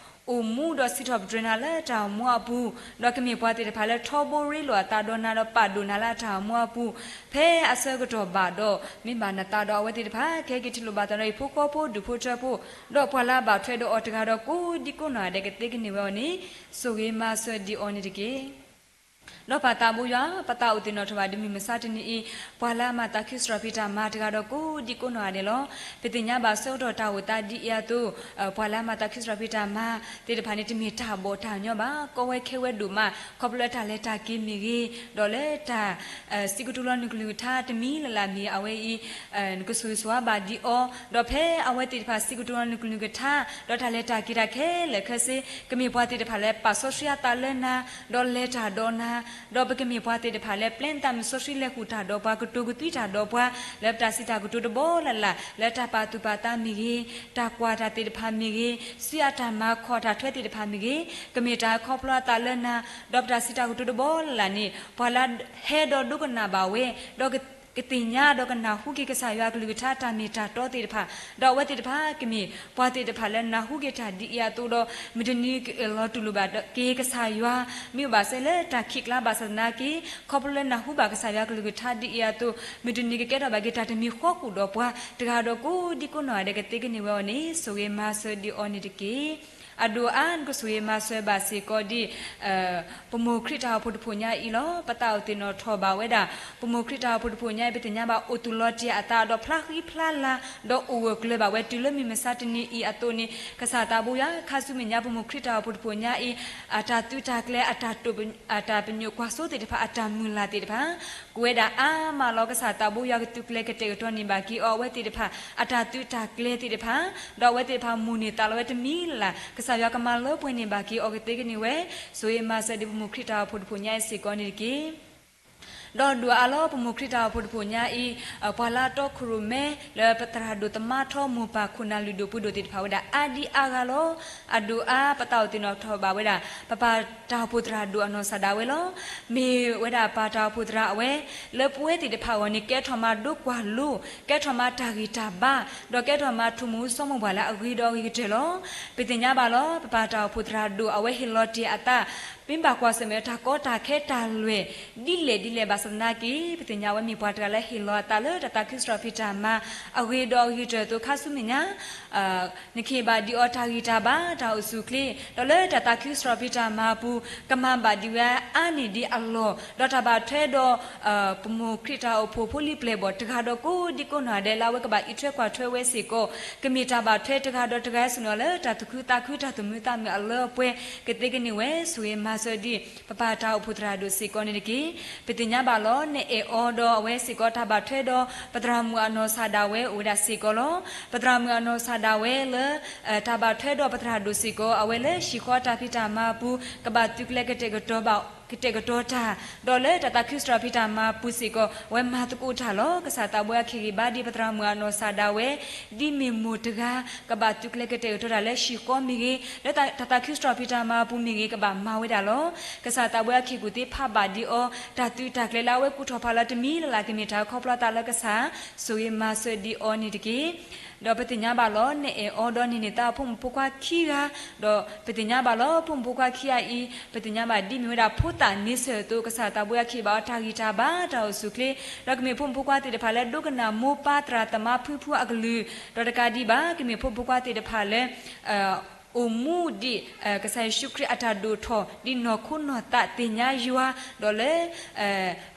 အိၣ်မူဒီးစံးထီၣ်ပတြၢၤနၤလၢတၢ်အိၣ်မူအပူၤ, ဒီးကမ့ၢ်ပှၤသ့ၣ်တဖၣ်လၢထီဘိရ့လိာ်အသးဒီးနၤ ဒီးပာ်ဒိၣ်နၤလၢအတၢ်အိၣ်မူအပူၤ, ဖဲအဆၢကတီၢ်ဘၣ်ဒီး မ့ၢ်ဘၣ်နသးဒီးအဝဲသ့ၣ်တဖၣ် ကဟဲက့ၤထံၣ်လိာ်ဘၣ်သးဒီးဟံၣ်ဖိဃီဖိဒူၣ်ဖိထၢဖိ, ဒီးပှၤလၢအဘၣ်ထွဲဒီးအီၤတဂၤဒီးကိးဒံကိးနီၢ်ဒဲးကသ့ကန့ၢ်ဝဲအီၤန့ၣ်, ဆိၣ်ဂ့ၤမၤစၢၤဒံးအီၤန့ၣ်တက့ၢ်. ဒီးပၢ်သးဘိယွၤ ပသးအိၣ်သ့ၣ်နီၣ်ထီၣ်ဘၣ်ဒ်မုၢ်မဆါတနံၤအံၤ, ပှၤလၢအမၤသးခုစရီပံၤတၢ်မၤတဂၤဒီးကိးဒံကိးနီၢ်ဒဲးလီၤ. ပသ့ၣ်ညါဘၣ်ဆၢကတီၢ်တၢ်အိၣ်သးဒ်အံၤအသိး, ပှၤလၢအမၤသးခုစရီပံၤတၢ်မၤသ့ၣ်တဖၣ်န့ၣ် တမ့ၢ်တၢ်ဘီၣ်တၢ်ညီဘၣ်, ကီဝဲခဲဝဲဒိၣ်မး, ခီဖျိလၢတၢ်လဲၤတၢ်က့ၤမ့ၢ်ဂ့ၤ, ဒီးလၢတၢ် စံးကတိၤလီၤနုာ်ကလုၢ်ကထါတမံၤလၢ်လၢ်မ့ၢ်အဝဲအံၤ, နကဆိၣ်ဂ့ၤဆိၣ်ဝါဘၣ်ဒံးအီၤ, ဒီးဖဲအဝဲသ့ၣ်တဖၣ်စံးကတိၤလီၤနုာ်ကလုၢ်ကထါ, ဒီးတၢ်လဲၤတၢ်က့ၤတၢ်ခဲလၢာ်ခဲဆ့, ကမ့ၢ်ပှၤသ့ၣ်တဖၣ်လၢပာ်စီဆှံအသးလၢနၤ, ဒီးလဲၤတၢ်ဒီးနၤ, ဒီးပကမ့ၢ်ပှၤသ့ၣ်တဖၣ်လၢပျဲနသးမုၢ်စီဆှံလဲၤဃုာ်တၢ်ဒီးပှၤ ကတိၤကသွံတၢ်ဒီးပှၤ, လၢပတၢ်စံးတၢ်ကတိၤတဘီလၢ်လၢ်, လၢတၢ်ပာ်သူၣ်ပာ်သးမ့ၢ်ဂ့ၤ, တၢ်ကွၢ်တၢ်သ့ၣ်တဖၣ်မ့ၢ်ဂ့ၤ, စုအတၢ်မၤခီၣ်တၢ်ထွဲသ့ၣ်တဖၣ်မ့ၢ်ဂ့ၤ, ကမ့ၢ်တၢ်ခီဖျိအသးလၢနၤ, ဒီးပတၢ်စံးတၢ်ကတိၤတဘီလၢ်လၢ်န့ၣ် ပှၤလၢဟဲဒီးဒိကနၣ်ဘၣ်ဝဲ, ဒီး ကသ့ၣ်ညါဒီးကနၢ်ဟူက့ၤကစၢ်ယွၤကလုၢ်ကထါတၢ်မ့ၢ်တၢ်တီသ့ၣ်တဖၣ်, ဒီးအဝဲသ့ၣ်တဖၣ်ကမ့ၢ်ပှၤသ့ၣ်တဖၣ်လၢနၢ်ဟူက့ၤတၢ်ဒ်အံၤအသိးဒီး မုၢ်တနံၤကအၢၣ်လီၤတူၢ်လိာ်ဘၣ်က့ၤကစၢ်ယွၤ, မ့ၢ်အိၣ်ဘၣ်စဲလၢတၢ်ခံးကျါဘၣ်ဆၣ်သနာ်က့, ခီဖျိလၢနၢ်ဟူဘၣ်ကစၢ်ယွၤကလုၢ်ကထါဒ်အံၤအသိး, မုၢ်တနံၤကကဲထီၣ်ဘၣ်က့ၤတၢ်တမံၤဃီဃုာ်ဒီးပှၤတဂၤဒီးကိးဒံကိးနီၢ်ဒဲးကသ့ကန့ၢ်ဝဲအီၤန့ၣ် ဆိၣ်ဂ့ၤမၤစၢၤဒံးအီၤန့ၣ်တက့ၢ်. အဒိၣ်အါနကဆိၣ်ဂ့ၤမၤစၢၤဘၣ်စ့ၢ်ကီးဒ် ပမိၢ်ခရံာ်တၢ်အိၣ်ဖှိၣ်တဖှိၣ်ညါအံၤလီၤ. ပသးအိၣ်သ့ၣ်နီၣ်ထီၣ်ဘၣ်ဝဲဒၣ် ပမိၢ်ခရံာ်တၢ်အိၣ်ဖှိၣ်တဖှိၣ်ညါအံၤ ပသ့ၣ်ညါဘၣ်အိၣ်သူၣ်လီၤတ့ၢ်အသးဒီးဖျါဃံဖျါလၤ, ဒီးအိၣ်ဂၢၢ်ကျၢၤဘၣ်ဝဲတုၤလၢမုၢ်မဆါတနံၤအံၤအသိးန့ၣ်, ကစၢ်သးဘိယွၤ ခါဆူမဲာ်ညါ ပမိၢ်ခရံာ်တၢ်အိၣ်ဖှိၣ်တဖှိၣ်ညါအံၤ အတၢ်သုးတၢ်ကျဲၤ အတၢ်တိာ် အတၢ်ပညိၣ်ကွၢ်စိသ့ၣ်တဖၣ် အတၢ်မုၢ်လၢ်သ့ၣ်တဖၣ် ကဝဲဒၣ်အါမးလီၤ. ကစၢ်သးဘိယွၤကသုးကျဲၤကတဲာ်ကတီၤန့ၢ်ဘၣ်က့ၤအီၤအဝဲသ့ၣ်တဖၣ် အတၢ်သုးတၢ်ကျဲၤသ့ၣ်တဖၣ်, ဒီးအဝဲသ့ၣ်တဖၣ်မိၣ်န့ၢ်သးလီၤဝဲတမံၤလၢ်လၢ်, ကစၢ်ယွၤကမၤလၢပှဲၤန့ၢ်ဘၣ်က့ၤအီၤကသ့ကန့ၢ်ဝဲ, ဆိၣ်ဂ့ၤမၤစၢၤဒံးပမိၢ်ခရံာ်တၢ်အိၣ်ဖှိၣ်တဖှိၣ်ညါအံၤစ့ၢ်ကီးန့ၣ်တက့ၢ်. ဒီးဒိၣ်အါလီၤ ပမိၢ်ခရံာ်တၢ်အိၣ်ဖှိၣ်တဖှိၣ်ညါအံၤ, ပှၤလၢအတီခိၣ်ရိၣ်မဲ လၢပသရၣ်ဒိၣ်သမါထီမိၢ်ပၢ်ခိၣ်နၢ်လုၢ်ဒိၣ်ပှ့ၤဒိၣ်သ့ၣ်တဖၣ်ဝဲဒၣ်အါဒံအါဂၤလီၤ. အဒိၣ်အါ ပသးအိၣ်သ့ၣ်နီၣ်ထီၣ်ဘၣ်ဝဲဒၣ် ပပၢ်တၢ်အိၣ်ဖှိၣ်သရၣ်ဒိၣ်အနီၢ်ကစၢ်ဒၣ်ဝဲလီၤ. မ့ၢ်ဝဲဒၣ်ပၢ်တၢ်အိၣ်ဖှိၣ်သရၣ်အဝဲ လၢပဝဲသ့ၣ်တဖၣ်အဂီၢ်န့ၣ် ကဲထီၣ်မးဒိကွၢ်လိ, ကဲထီၣ်မးတၢ်ဂံၢ်တၢ်ဘါ, ဒီးကဲထီၣ်မးထူၣ်မူစီမူဘှၣ်လၢအဂ့ၤဒီးအဂ့ၤကတၢၢ်လီၤ. ပသ့ၣ်ညါဘၣ်လီၤ ပပၢ်တၢ်အိၣ်ဖှိၣ်သရၣ်ဒိၣ်အဝဲဟ့ၣ်လီၤတ့ၢ်အသး မ့ၢ်ဘၣ်ကွၢ်ဆၢၣ်မဲာ်တၢ်ကီတၢ်ခဲတၢ်လွဲၢ် ဒ်လဲၣ်ဒ်လဲၣ်ဘၣ်ဆၣ်သနာ်က့ ပသ့ၣ်ညါဝဲမ့ၢ်ပှၤတဂၤလၢဟ့ၣ်လီၤအသးလၢတၢ်သးခုစရီပံၤတၢ်မၤ အဂ့ၤဒီးအဂ့ၤကတၢၢ်အသိး ခါဆူမဲာ်ညါ နကဟ့ၣ်ဘၣ်ဒံးအီၤတၢ်ဂံၢ်တၢ်ဘါ တၢ်အိၣ်ဆူၣ်အိၣ်ချ့ ဒီးလၢတၢ်သးခုစရီပံၤတၢ်မၤအပူၤ ကမၤဘၣ်ဒံးဝဲအါန့ၢ်ဒံးအလီၢ် ဒီးတၢ်ဘၣ်ထွဲဒီး ပမိၢ်ခရံာ်တၢ်အိၣ်ဖှိၣ်ဖိလံၤပျဲၢ်ဘီၣ်တဂၤဒီးကိးဒံကိးနီၢ်ဒဲးလၢအဝဲကဘၣ်အံးထွဲကွၢ်ထွဲဝဲစ့ၢ်ကီး ကမ့ၢ်တၢ်ဘၣ်ထွဲတဂၤဒီးတဂၤဆူၣ်န့ၢ်အီၤလၢတၢ်သူၣ်ခုသးခုတၢ်သူၣ်မုာ်သးမုာ်အလၢအပှဲၤ ကသ့ကန့ၢ်ဝဲ ဆိၣ်ဂ့ၤမၤ စၢဒံး ပပၢ်တၢ်အိၣ်ဖှိၣ်သရၣ်ဒိၣ်စ့ၢ်ကီးန့ၣ်တက့ၢ်. ပသ့ၣ်ညါဘၣ်လီၤ နအဲၣ်အီၤဒီးအဝဲစ့ၢ်ကီးတၢ်ဘၣ်ထွဲဒီး ပသရၣ်မုၣ်အနီၢ်ကစၢ်ဒၣ်ဝဲအိၣ်ဝဲဒၣ်စ့ၢ်ကီးလီၤ. ပသရၣ်မုၣ်အနီၢ်ကစၢ်ဒၣ်ဝဲလၢ တၢ်ဘၣ်ထွဲဒီးပသရၣ်ဒိၣ်စ့ၢ်ကီး အဝဲလၢဟံၣ်ဃီတၢ်ဖံးတၢ်မၤအပူၤ ကဘၣ်သုးကျဲၤကတဲာ်ကတီၤဘၣ် ကတဲာ်ကတီၤတၢ် ဒီးလၢတၢ်သးခုစရီၣ်ဖံးတၢ်မၤအပူၤစ့ၢ်ကီး အဝဲမၤသကိးတၢ်လီၤ. ကစၢ်သးဘိယွၤခ့ၣ်ဂ့ၤဘါဒံးပသရၣ်မုၣ်အနီၢ်ကစၢ်ဒၣ်ဝဲ ဒ်မ့ၢ်မိၢ်တဂၤ ကဘၣ်သုးကျဲၤကတဲာ်ကတီၤတၢ်လၢဟံၣ်ဃီမ့ၢ်ဂ့ၤ, လၢတၢ်သးခုစရီၣ်ဖံးတၢ်မၤအပူၤမ့ၢ်ဂ့ၤ ကဘၣ်မၤဝဲဒၣ်လီၤ. ကစၢ်သးဘိယွၤခ့ၣ်ကူၣ်သ့ဖးဘၣ်ဒံးအီၤ တၢ်သုးတၢ်ကျဲၤလၢအဝဲကူၣ်ထီၣ်ဖးလီၤတမံၤလၢ်လၢ် ကမ့ၢ်တၢ်ခီဖျိသးလၢကစၢ် ဆိၣ်ဂ့ၤမၤစၢၤဒံးအီၤန့ၣ်တက့ၢ်. ဒီးပသ့ၣ်ညါဘၣ်လီၤ နအဲၣ်အီၤဒီးန့ၢ်န့ၢ်သါအဖိမုၣ်ဖိခွါခံဂၤ, ဒီးပသ့ၣ်ညါဘၣ်လီၤ ဖိမုၣ်ဖိခွါခံဂၤအံၤ ပသ့ၣ်ညါဘၣ်ဒ်မ့ၢ်ဝဲဒၣ်ဖိသၣ်န့ဆၢၣ်အသိး ကစၢ်သးဘိယွၤခ့ၣ်ဘၣ်အီၤတၢ်ဂံၢ်တၢ်ဘါတၢ်အိၣ်ဆူၣ်အိၣ်ချ့, ဒီးကမ့ၢ်ဖိမုၣ်ဖိခွါသ့ၣ်တဖၣ်လၢဒိကနၣ်မိၢ်ပၢ်သရၣ်သမါဖုဖုအကလုၢ်, ဒီးတကးဒံးဘၣ် ကမ့ၢ်ဖိမုၣ်ဖိခွါသ့ၣ်တဖၣ်လၢ အိၣ်မူဒံး ကစၢ်ယ့ၣ်ၡူးခရံာ်အတၢ်ဒိၣ်ထီၣ် ဒ်နီၢ်ခိနီၢ်သးသ့ၣ်ညါယွၤ, ဒီးလၢ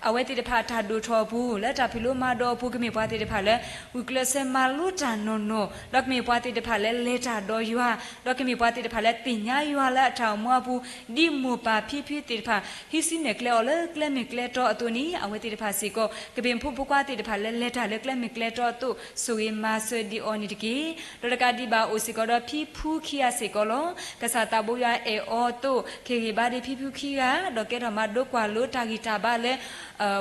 အဝဲသ့ၣ်တဖၣ်အတၢ်ဒိၣ်ထီၣ်အပူၤ လၢတၢ်ဖံးလိမၤဒိးအပူၤ ကမ့ၢ်ပှၤသ့ၣ်တဖၣ်လၢ ဂုာ်ကျဲးစၢးမၤလိတၢ်နီၢ်နီၢ်, ဒီးကမ့ၢ်ပှၤသ့ၣ်တဖၣ်လၢလဲၤတၢ်ဒီးယွၤ, ဒီးကမ့ၢ်ပှၤသ့ၣ်တဖၣ်လၢသ့ၣ်ညါယွၤလၢအတၢ်အိၣ်မူအပူၤ, ဒ်မိၢ်ပၢ်ဖံဖုသ့ၣ်တဖၣ် ဟံးစုနဲၣ်ကျဲအီၤလၢကျဲမ့ၢ်ကျဲတီအသိးန့ၣ် အဝဲသ့ၣ်တဖၣ်စ့ၢ်ကီး ကမ့ၢ်ဖိမုၣ်ဖိခွါသ့ၣ်တဖၣ်လၢလဲၤတၢ်လၢကျဲမ့ၢ်ကျဲတီအသိး ဆိၣ်ဂ့ၤမၤစၢၤဒံးအီၤန့ၣ်တက့ၢ်. ဒီးတကးဒံးဘၣ်အိၣ်စ့ၢ်ကီးဒီးဖံဖုခံဂၤစ့ၢ်ကီးလီၤ. ကစၢ်သးဘိယွၤအဲၣ်အီၤအသိး ခ့ၣ်ဂ့ၤဘါဒံးဖံဖုခံဂၤ ဒီးကဲထီၣ်မၤဒိကွၢ်လိတၢ်ဂံၢ်တၢ်ဘါလၢ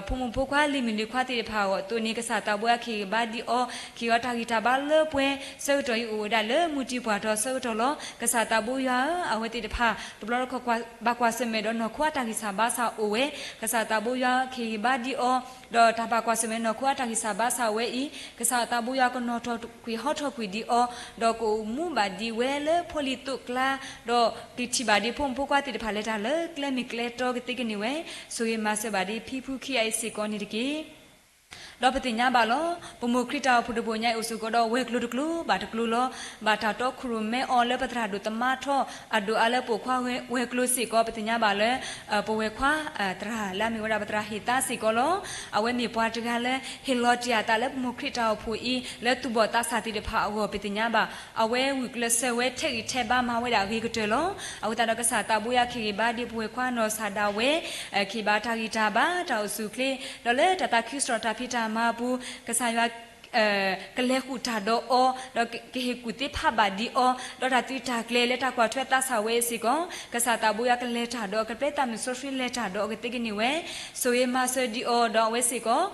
ဖိမုၣ်ဖိခွါလံၤမုၣ်လံၤခွါသ့ၣ်တဖၣ်အဂီၢ်အသိးန့ၣ် ကစၢ်သးဘိယွၤခ့ၣ်ဂ့ၤဘါဒံးအီၤ, ခ့ၣ်ဂ့ၤအီၤတၢ်ဂံၢ်တၢ်ဘါလၢပှဲၤ, ဆၢကတီၢ်အံၤအိၣ်ဝဲဒၣ်လၢမုၢ်တံၢ်ပှၢ်ထီၣ်ဆၢကတီၢ်လီၤ. ကစၢ်သးဘိယွၤဧၢ, အဝဲသ့ၣ်တဖၣ် တဘျီတခီၣ်ဘၣ်ကွၢ်ဆၢၣ်မဲာ်ဒီးနီၢ်ခိအတၢ်ဂံၢ်စၢ်ဘါစၢ်အိၣ်ဝဲ, ကစၢ်သးဘိယွၤခ့ၣ်ဂ့ၤဘါဒံးအီၤ, ဒီးတၢ်ဘၣ်ကွၢ်ဆၢၣ်မဲာ်နီၢ်ခိအတၢ်ဂံၢ်စၢ်ဘါစၢ်အိၣ်ဝဲအံၤ ကစၢ်သးဘိယွၤကနီၣ်ထီၣ်ကွံာ်ဟီထီၣ်ကွံာ်ဒံးအီၤ, ဒီးကအိၣ်မူဘၣ်ဒံးဝဲလၢဖိလံၤသိးကျါ, ဒီးကထံၣ်ဘၣ်ဒံးဖိမုၣ်ဖိခွါသ့ၣ်တဖၣ်လဲၤတၢ်လၢကျဲမ့ၢ်ကျဲတီကသ့ကန့ၢ်ဝဲ, ဆိၣ်ဂ့ၤမၤစၢၤဘၣ်ဒံးဖံဖုခံဂၤအံၤစ့ၢ်ကီးန့ၣ်တက့ၢ်. ဒီးပသ့ၣ်ညါဘၣ်လီၤ. ပမိၢ်ခရံာ်တၢ်အိၣ်ဖှိၣ်တဘိညါအံၤအိၣ်စ့ၢ်ကီးဒီးဝဲၤကျိၤတကျိၤ ဘၣ်တကျိၤလီၤ. ဘၣ်တၢ်တီခိၣ်ရိၣ်မဲအီၤလၢပသရၣ်ဒိၣ်သမါထီ အဒိၣ်အါလၢပိာ်ခွါဝဲၤကျိၤစ့ၢ်ကီး ပသ့ၣ်ညါဘၣ်လၢ ပဝဲၤခွါ သရၣ်လၢအမ့ၢ်ဝဲဒၣ်ပသရၣ်ဟ့ၣ်သါစ့ၢ်ကီးလီၤ. အဝဲမ့ၢ်ပှၤတဂၤလၢ ဟ့ၣ်လီၤတ့ၢ်အသးလၢပမိၢ်ခရံာ်တၢ်အိၣ်ဖှိၣ်အံၤ လၢသူၣ်ဘီၣ်သးစၢ်သ့ၣ်တဖၣ်အဂီၢ် ပသ့ၣ်ညါဘၣ် အဝဲဂုာ်ကျဲးစၢးဝဲထဲးဂံၢ်ထဲးဘါမၤဝဲဒၣ်အဂ့ၤကတၢၢ်လီၤ. အဃိသတးဒီးကစၢ်သးဘိယွၤခ့ၣ်ဂ့ၤဘါဒံးပဝဲၤခွါနီၢ်ကစၢ်ဒၣ်ဝဲ ခ့ၣ်ဘါတၢ်ဂံၢ်တၢ်ဘါတၢ်အိၣ်ဆူၣ်အိၣ်ချ့, ဒီးလၢတၢ်သးခုစရီၣ်တၢ်ဖံးတၢ်မၤအပူၤ ကစၢ်ယွၤ ကလဲၤဃုာ်တၢ်ဒီးအီၤ, ဒီးကဟ့ၣ်ကူၣ်သ့ဖးဘၣ်ဒံးအီၤ, ဒီးတၢ်သုးတၢ်ကျဲၤလၢတၢ်ကွၢ်ထွဲသးစၢ်ဝဲအံၤစ့ၢ်ကီး ကစၢ်သးဘိယွၤကလဲၤတၢ်ဒီးအီၤ ကပျဲသးမုၣ်စီဆှံလဲၤတၢ်ဒီးအီၤကသ့ကန့ၢ်ဝဲ, ဆိၣ်ဂ့ၤမၤစၢၤဒံးအီၤ ဒီးအဝဲစ့ၢ်ကီး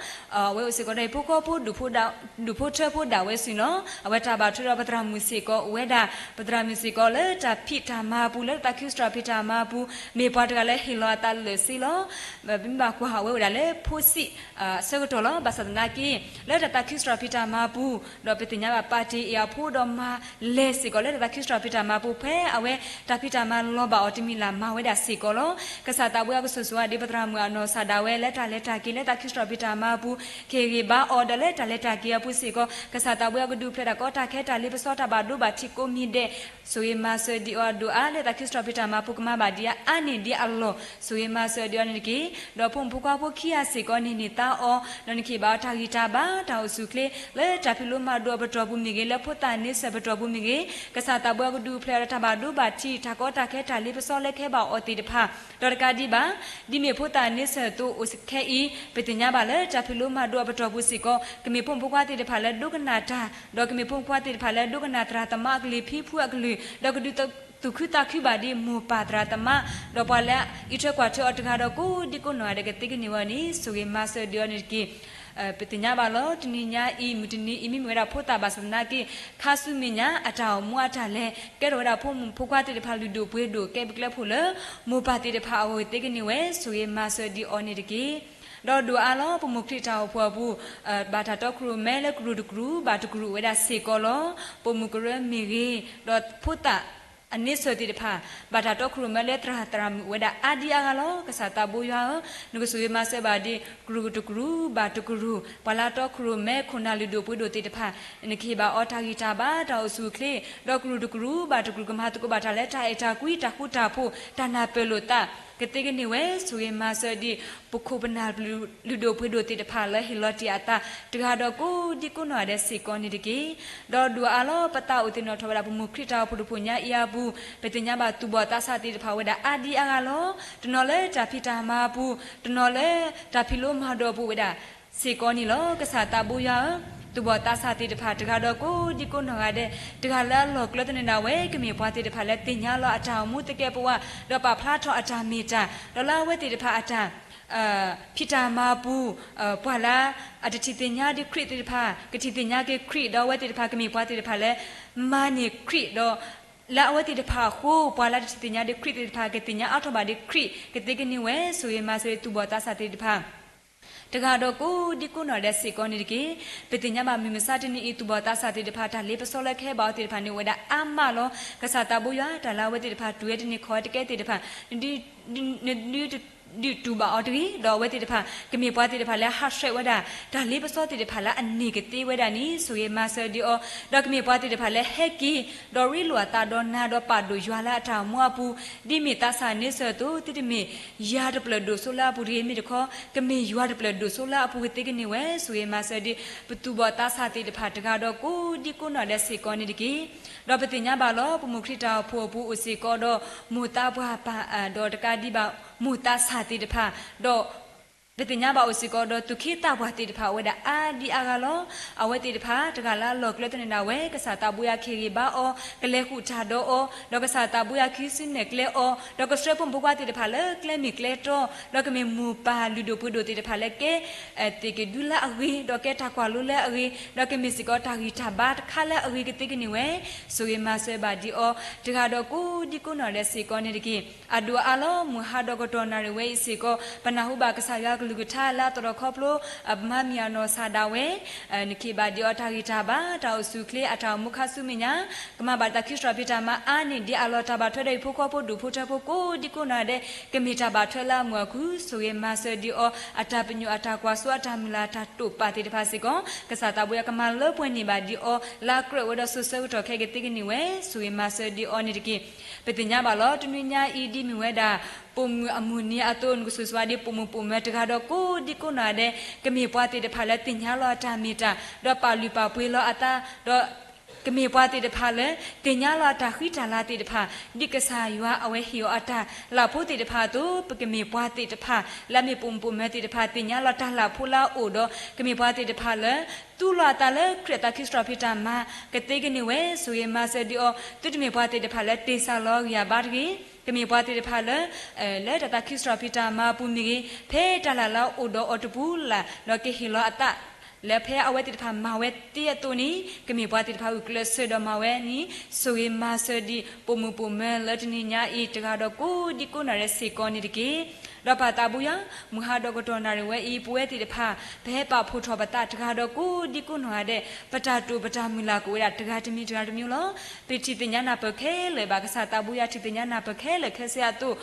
အဝဲအိၣ်စ့ၢ်ကီးဒီးဟံၣ်ဖိဃီဖိ ဒူၣ်ဖိထၢဖိဒၣ်ဝဲဆူၣ်လီၤ. အဝဲတၢ်ဘၣ်ထွဲဒီးပသရၣ်မုၣ်စ့ၢ်ကီးအိၣ်ဝဲဒၣ်, ပသရၣ်မုၣ်စ့ၢ်ကီးလၢတၢ်ဖံးတၢ်မၤအပူၤ လၢတၢ်သးခုစရီၣ်ဖံးတၢ်မၤအပူၤ မ့ၢ်ပှၤတဂၤလၢဟ့ၣ်လီၤအသးလၢာ်ဆ့လီၤ. ပမ့ၢ်ဘၣ်ကွၢ်အဝဲအိၣ်ဒၣ်လၢဖိဆံး ဆၢကတီၢ်လီၤ. ဘၣ်ဆၣ်သနာ်က့ လၢတၢ်သးခုစရီၣ်ဖံးတၢ်မၤအပူၤ ဒီးပသ့ၣ်ညါဘၣ်ပာ်တ့ၢ်အီၤအဖိဒီးမၤလဲၤစ့ၢ်ကီးလၢတၢ်သးခုစရီၣ်ဖံးတၢ်မၤအပူၤ ဖဲအဝဲတၢ်ဖံးတၢ်မၤလီၤဘၣ်အီၤတမံၤလၢ်မၤဝဲဒၣ်စ့ၢ်ကီးလီၤ. ကစၢ်သးဘိယွၤကစိာ်စိာ်ဝဲဒၣ်ဒ်ပသရၣ်မုၣ်အနီၢ်ကစၢ်ဒၣ်ဝဲလၢတၢ်လဲၤတၢ်က့ၤလၢတၢ်သးခုစရီၣ်ဖံးတၢ်မၤအပူၤ ခ့ၣ်ဂ့ၤဘါအီၤ ဒီးလၢတၢ်လဲၤတၢ်က့ၤအပူၤစ့ၢ်ကီး ကစၢ်သးဘိယွၤကဒုးဖျဲးတၢ်ကီတၢ်ခဲတၢ်လ့ပစီတၢ်ဘၣ်ဒိဘၣ်ထံးကိးမံၤဒဲး ဆိၣ်ဂ့ၤမၤစၢၤဒံးအီၤဒိၣ်အါ လၢတၢ်သးခုစရီၣ်ဖံးတၢ်မၤအပူၤကမၤဘၣ်ဒံးအါအါန့ၢ်ဒံးအလီၢ် ဆိၣ်ဂ့ၤမၤစၢၤဒံးအီၤန့ၣ်တက့ၢ်. ဒီးဖိမုၣ်ဖိခွါဖိခံဂၤစ့ၢ်ကီးန့ၣ်န့ၢ်သါအီၤ ဒီးနခ့ၣ်ဘၣ်အီၤတၢ်ဂံၢ်တၢ်ဘါတၢ်အိၣ်ဆူၣ်အိၣ်ချ့ လၢတၢ်ဖံးလိမၤဒိးအပတီၢ်ပူၤမ့ၢ်ဂ့ၤ လၢဖိသၣ်န့ဆၢၣ်ပတီၢ်ပူၤမ့ၢ်ဂ့ၤ ကစၢ်သးဘိယွၤကဒုးဖျဲးအီၤဒီးတၢ်ဘၣ်ဒိဘၣ်ထံး တၢ်ကီတၢ်ခဲတၢ်လ့ပစီလၢခဲဘၣ်အီၤသ့ၣ်တဖၣ် ဒီးတကးဒံးဘၣ် ဒ်မ့ၢ်ဖိသၣ်န့ဆၢၣ်အသိးအိၣ်စ့ၢ်ကီးခဲအံၤ ပသ့ၣ်ညါဘၣ်လၢတၢ်ဖံးလိမၤဒိးအပတီၢ်ပူၤစ့ၢ်ကီး ကမ့ၢ်ဖိမုၣ်ဖိခွါသ့ၣ်တဖၣ်လၢဒိကနၣ်တၢ် ဒီးကမ့ၢ်ဖိမုၣ်ဖိခွါသ့ၣ်တဖၣ်လၢဒိကနၣ်သရၣ်သမါအကလုၢ်ဖံဖုအကလုၢ် ဒီးကဒုးသူၣ်ခုသးခုဘၣ်ဒံးမိၢ်ပၢ်သရၣ်သမါ ဒီးပှၤလၢအအံးထွဲကွၢ်ထွဲအီၤတဂၤဒီးကိးဒံကိးနီၢ်ဂၤဒဲးကသ့ကန့ၢ်ဝဲန့ၣ် ဆိၣ်ဂ့ၤမၤစၢၤဒံးအီၤန့ၣ်တက့ၢ်. ပသ့ၣ်ညါဘၣ်လီၤ တနံၤညါအံၤ မုၢ်တနံၤအံၤ မ့မ့ၢ်ဝဲဒၣ်ဖိသၣ်ဘၣ်ဆၣ်သနာ်က့ ခါဆူမဲာ်ညါအတၢ်အိၣ်မူအတၢ်လဲၤ ကဲထီၣ်ဝဲဒၣ်ဖိမုၣ်ဖိခွါသ့ၣ်တဖၣ်လုၢ်ဒိၣ်ပှ့ၤဒိၣ် ကဲပကျဲဖိလၢ မိၢ်ပၢ်သ့ၣ်တဖၣ်အဂီၢ်သ့ကန့ၢ်ဝဲ ဆိၣ်ဂ့ၤမၤစၢၤဒံးအီၤန့ၣ်တက့ၢ်. ဒီးဒိၣ်အါလီၤ ပမိၢ်ခရံာ်တၢ်အိၣ်ဖှိၣ်အပူၤ ဘၣ်တၢ်တီခိၣ်ရိၣ်မဲလၢကရူၢ်တကရူၢ် ဘၣ်တကရူၢ်ဝဲဒၣ်စ့ၢ်ကီးလီၤ. ပိာ်မုၣ်ကရၢမ့ၢ်ဂ့ၤ ဒီးဖိသၣ်အန့ဆၢၣ်သ့ၣ်တဖၣ် ဘၣ်တၢ်တီခိၣ်ရိၣ်မဲလၢသရၣ်သရၣ်မုၣ်ဝဲဒၣ်အါဒံအါဂၤလီၤ. ကစၢ်သးဘိယွၤဧၢ, နကဆိၣ်ဂ့ၤမၤစၢၤဘၣ်ဒံး ကရူၢ်တကရူၢ် ဘၣ်တကရူၢ် ပှၤလၢတီခိၣ်ရိၣ်မဲခိၣ်နၢ်လုၢ်ဒိၣ်ပှ့ၤဒိၣ်သ့ၣ်တဖၣ် နကဟ့ၣ်ဘၣ်အီၤတၢ်ဂံၢ်တၢ်ဘါတၢ်အိၣ်ဆူၣ်အိၣ်ချ့ ဒီးကရူၢ်တကရူၢ် ဘၣ်တကရူၢ် ကမၤသကိးဘၣ်တၢ်လၢတၢ်အဲၣ်တၢ်ကွံ တၢ်ဃူတၢ်ဖိး တၢ်နၢ်ပၢၢ်လိာ်သး ကသ့ကန့ၢ်ဝဲ ဆိၣ်ဂ့ၤမၤစၢၤဒံး ပခိၣ်ပနၢ်လုၢ်ဒိၣ်ပှ့ၤဒိၣ်သ့ၣ်တဖၣ်လၢဟ့ၣ်လီၤတ့ၢ်အသး တဂၤဒီးကိးဒံကိးနီၢ်ဂၤဒဲးစ့ၢ်ကီးန့ၣ်တက့ၢ်. ဒီးဒိၣ်အါလီၤပသးအိၣ်သ့ၣ်နီၣ်ထီၣ်ဝဲဒၣ် ပမိၢ်ခရံာ်တၢ်အိၣ်ဖှိၣ်တဖုညါအံၤအပူၤ ပသ့ၣ်ညါဘၣ်သူၣ်ဘီၣ်သးစၢ်သ့ၣ်တဖၣ်ဝဲဒၣ်အါဒံအါဂၤလီၤ. တနီၤလၢတၢ်ဖံးတၢ်မၤအပူၤ, တနီၤလၢတၢ်ဖံးလိမၤဒိးအပူၤဝဲဒၣ် စ့ၢ်ကီးန့ၣ်လီၤ. ကစၢ်သးဘိယွၤဧၢ, သူၣ်ဘီၣ်သးစၢ်သ့ၣ်တဖၣ် တဂၤဒီးကိးဒံကိးနီၢ်ဂၤဒဲး, တဂၤလၢအလီၢ်ကျၢၤသနၢၣ်ဒၣ်ဝဲ ကမ့ၢ်ပှၤသ့ၣ်တဖၣ်လၢသ့ၣ်ညါလီၤအတၢ်အိၣ်မူသကဲးပဝး, ဒီးပာ်ဖျါထီၣ်အတၢ်မ့ၢ်တၢ်, ဒီးလၢအဝဲသ့ၣ်တဖၣ်အတၢ် ဖံးတၢ်မၤအပူၤ, ပှၤလၢအတထံၣ်သ့ၣ်ညါဒံးခရံာ်သ့ၣ်တဖၣ် ကထံၣ်သ့ၣ်ညါက့ၤခရံာ်, ဒီးအဝဲသ့ၣ်တဖၣ်ကမ့ၢ်ပှၤသ့ၣ်တဖၣ်လၢ မၤန့ၢ်ခရံာ်, ဒီးလၢအဝဲသ့ၣ်တဖၣ်အဃိ ပှၤလၢတထံၣ်သ့ၣ်ညါဒံးခရံာ်သ့ၣ်တဖၣ် ကသ့ၣ်ညါအါထီၣ်ဘၣ်ဒံးခရံာ်, ကသ့ကန့ၢ်ဝဲ ဆိၣ်ဂ့ၤမၤစၢၤဒံးသူၣ်ဘီၣ်သးစၢ်သ့ၣ်တဖၣ် တဂၤဒီးကိးဒံကိးနီၢ်ဂၤဒဲးစ့ၢ်ကီးန့ၣ်တက့ၢ်. ပသ့ၣ်ညါဘၣ်မုၢ်မဆါတနံၤအံၤ သူၣ်ဘီၣ်သးစၢ်သ့ၣ်တဖၣ် တၢ်လ့ပစီလၢကဟဲဘၣ်အီၤသ့ၣ်တဖၣ်န့ၣ် အိၣ်ဝဲဒၣ်အါမးလီၤ. ကစၢ်သးဘိယွၤ တၢ်လၢအဝဲသ့ၣ်တဖၣ် တုၤဝဲတန့ၢ်ခီၣ်ဝဲတကဲသ့ၣ်တဖၣ်, နဒုးတူၢ်ဘၣ်အီၤတဂ့ၤ, ဒီးအဝဲသ့ၣ်တဖၣ် ကမ့ၢ်ပှၤသ့ၣ်တဖၣ်လၢဟးဆှဲးဝဲဒၣ် တၢ်လ့ပစီသ့ၣ်တဖၣ်လၢအန့ၢ်ကသ့ဝဲဒၣ်န့ၣ် ဆိၣ်ဂ့ၤမၤစၢၤဒံးအီၤ, ဒီးကမ့ၢ်ပှၤသ့ၣ်တဖၣ်လၢဟဲက့ၤ ဒီးရ့လိာ်အသးဒီးနၤ ဒီးပာ်ဒိၣ်ယွၤလၢအတၢ်အိၣ်မူအပူၤ, ဒ်မ့ၢ်သးစၢ်န့ဆၢၣ်အသိး သုတမ့ၢ်ယၤတပျၢၢ်ဒိၣ်စိလၢအပူၤတဂ့ၤ, မ့ၢ်တခီ ကမ့ၢ်ယွၤတပျၢၢ်ဒိၣ်စိလၢအပူၤကသ့ကန့ၢ်ဝဲ ဆိၣ်ဂ့ၤမၤစၢၤဒံး ပသူၣ်ဘီၣ်သးစၢ်သ့ၣ်တဖၣ် တဂၤဒီးကိးဒံကိးနီၢ်ဂၤဒဲးစ့ၢ်ကီးန့ၣ်တက့ၢ်. ဒီးပသ့ၣ်ညါဘၣ်လီၤ ပမိၢ်ခရံာ်တၢ်အိၣ်ဖှိၣ်အပူၤအိၣ်စ့ၢ်ကီးဒီး မိၢ်သးပှၢ်ပၢ်အၢၣ် ဒီးတကးဒံးဘၣ် မိၢ်သးစၢ်သ့ၣ်တဖၣ်, ဒီး ပသ့ၣ်ညါဘၣ်အိၣ်စ့ၢ်ကီးဒီး သူၣ်က့သးပှၢ်သ့ၣ်တဖၣ် အိၣ်ဝဲဒၣ်အါဒံအါဂၤလီၤ. အဝဲသ့ၣ်တဖၣ် တဂၤလၢအလီၢ်ကျၢၤသနၢၣ်ဒၣ်ဝဲ ကစၢ်သးဘိယွၤကဟ့ၣ်ဂံၢ်ဘါအီၤ, ကလဲၤဃုာ်တၢ်ဒီးအီၤ, ဒီးကစၢ်သးဘိယွၤကဟံးစုနဲၣ်ကျဲအီၤ, ဒီးကဆှၢဖိမုၣ်ဖိခွါသ့ၣ်တဖၣ်လၢကျဲမ့ၢ်ကျဲတီ, ဒီးကမ့ၢ်မိၢ်ပၢ်လုၢ်ဒိၣ်ပှ့ၤဒိၣ်သ့ၣ်တဖၣ်လၢကဲ သ့ၣ်က့ၤဒုလၢအဂ့ၤ, ဒီးကဲတၢ်ကွၢ်လိလၢအဂ့ၤ, ဒီးကမ့ၢ်စ့ၢ်ကီးတၢ်ဂံၢ်တၢ်ဘါတခါလၢအဂ့ၤကသ့ကန့ၢ်ဝဲ, ဆိၣ်ဂ့ၤမၤစၢၤဘၣ်ဒံးအီၤ, တဂၤဒီးကိးဒံကိးနီၢ်ဂၤဒဲးစ့ၢ်ကီးန့ၣ်တက့ၢ်. အဒိၣ်အါလီၤ မုၢ်ဟါဒီးကတီၢ်နၣ်ရံၣ်ဝဲအံၤစ့ၢ်ကီး ပနၢ်ဟူဘၣ်ကစၢ်ယွၤအကလုၢ်ကထါလၢအသရိာ်ခီဖျိ အမၤမံၤအနီၢ်ဆၣ်ဒၣ်ဝဲ နခ့ၣ်ဘၣ်ဒံးအီၤတၢ်ဂံၢ်တၢ်ဘါ တၢ်အိၣ်ဆူၣ်အိၣ်ချ့ အတၢ်အိၣ်မူခါဆူမဲာ်ညါ, ကမၤဘၣ်တၢ်ခံစရီဖံးတၢ်မၤအါန့ၢ်ဒံးအလီၢ် တၢ်ဘၣ်ထွဲဒီးဟံၣ်ဖိဃီဖိဒူၣ်ဖိထၢဖိကိးဒံကိးနီၢ်ဂၤဒဲး ကမ့ၢ်တၢ်ဘၣ်ထွဲလၢအမုာ်အကူ ဆိၣ်ဂ့ၤမၤစၢၤဒံးအီၤ အတၢ်ပညိၣ်အတၢ်ကွၢ်စိ အတၢ်မုၢ်လၢ်တၢ်တိာ်ပာ်သ့ၣ်တဖၣ်စ့ၢ်ကီး ကစၢ်သးဘိယွၤကမၤလၢပှဲၤန့ၢ်ဘၣ်ဒံးအီၤ လၢအကြၢးဝဲဒီးစိၤဆၢကတီၢ်ခဲအံၤကသ့ကန့ၢ်ဝဲ ဆိၣ်ဂ့ၤမၤစၢၤဒံးအီၤန့ၣ်တက့ၢ်. ပသ့ၣ်ညါဘၣ်လီၤ တနွံညါအံၤဒ်မ့ၢ်ဝဲဒၣ် ပိာ်မုၣ်အမုၢ်နံၤအသိး နကစိၤစိၤဝါဒ်ပိာ်မုၣ်ပိာ်မၢၤတဂၤဒီးကိးဒံကိးနီၢ်ဂၤဒဲး ကမ့ၢ်ပှၤသ့ၣ်တဖၣ်လၢသ့ၣ်ညါလီၤအတၢ်မ့ၢ်တၢ် ဒီးပာ်လုၢ်ပာ်ပှ့ၤလီၤအသး ဒီး ကမ့ၢ်ပှၤသ့ၣ်တဖၣ်လၢ သ့ၣ်ညါလီၤအတၢ်ဃံတၢ်လၤသ့ၣ်တဖၣ် ဒ်ကစၢ်ယွၤအဝဲဟ့ၣ်အီၤအတၢ်လၢ်ဖိသ့ၣ်တဖၣ်အသိး ပကမ့ၢ်ပှၤသ့ၣ်တဖၣ် လၢအမ့ၢ်ပိာ်မုၣ်ပိာ်မၢၤသ့ၣ်တဖၣ် သ့ၣ်ညါလီၤတၢ်လၢ်ဖိလၢအအိၣ်ဒီး ကမ့ၢ်ပှၤသ့ၣ်တဖၣ်လၢ သူလီၤအသးလၢခရံာ်အတၢ်ခံစရီဖံးတၢ်မၤ ကသ့ကန့ၢ်ဝဲ ဆိၣ်ဂ့ၤမၤစၢၤဒံးအီၤ သုတမ့ၢ်ပှၤသ့ၣ်တဖၣ်လၢသ့ၣ်စၢ်လီၤဂံၢ်အဘါတဂ့ၤ ကမ့ၢ်ပှၤသ့ၣ်တဖၣ်လၢ လၢတၢ်သးခံစရီဖံးတၢ်မၤအပူၤမ့ၢ်ဂ့ၤ ဖဲတၢ်လၢ်လၢအအိၣ်ဒီးအီၤတပူၤလၢ် ဒီးကဟ့ၣ်လီၤအသး လၢဖဲအဝဲသ့ၣ်တဖၣ်မၤဝဲသ့အသိးန့ၣ် ကမ့ၢ်ပှၤသ့ၣ်တဖၣ်ဂုာ်ကျဲးစၢးဒီးမၤဝဲန့ၣ် ဆိၣ်ဂ့ၤမၤစၢၤဒံး ပိာ်မုၣ်ပိာ်မၢၤလၢတနံၤညါအံၤ တဂၤဒီးကိးဒံကိးနီၢ်ဂၤဒဲးစ့ၢ်ကီးန့ၣ်တက့ၢ်. ဒီးပၢ်သးဘိယွၤ မုၢ်ဟါဒီးကတီၢ်နၣ်ရံၣ်ဝဲအံၤ ပဝဲသ့ၣ်တဖၣ် ပဟဲပာ်ဖှိၣ်ထီၣ်ပသးတဂၤဒီးကိးဒံကိးနီၢ်ဂၤဒဲး ပတၢ်တိာ်ပတၢ်မုၢ်လၢ်ကအိၣ်ဝဲဒၣ်တဂၤတမံၤတဂၤတမံၤလီၤ. ပထံၣ်သ့ၣ်ညါနၢ်ပၢၢ်ခဲလၢာ်ဘၣ် ကစၢ်သးဘိယွၤထံၣ်သ့ၣ်ညါနၢ်ပၢၢ်ခဲလၢာ်ခဲဆ့အသိး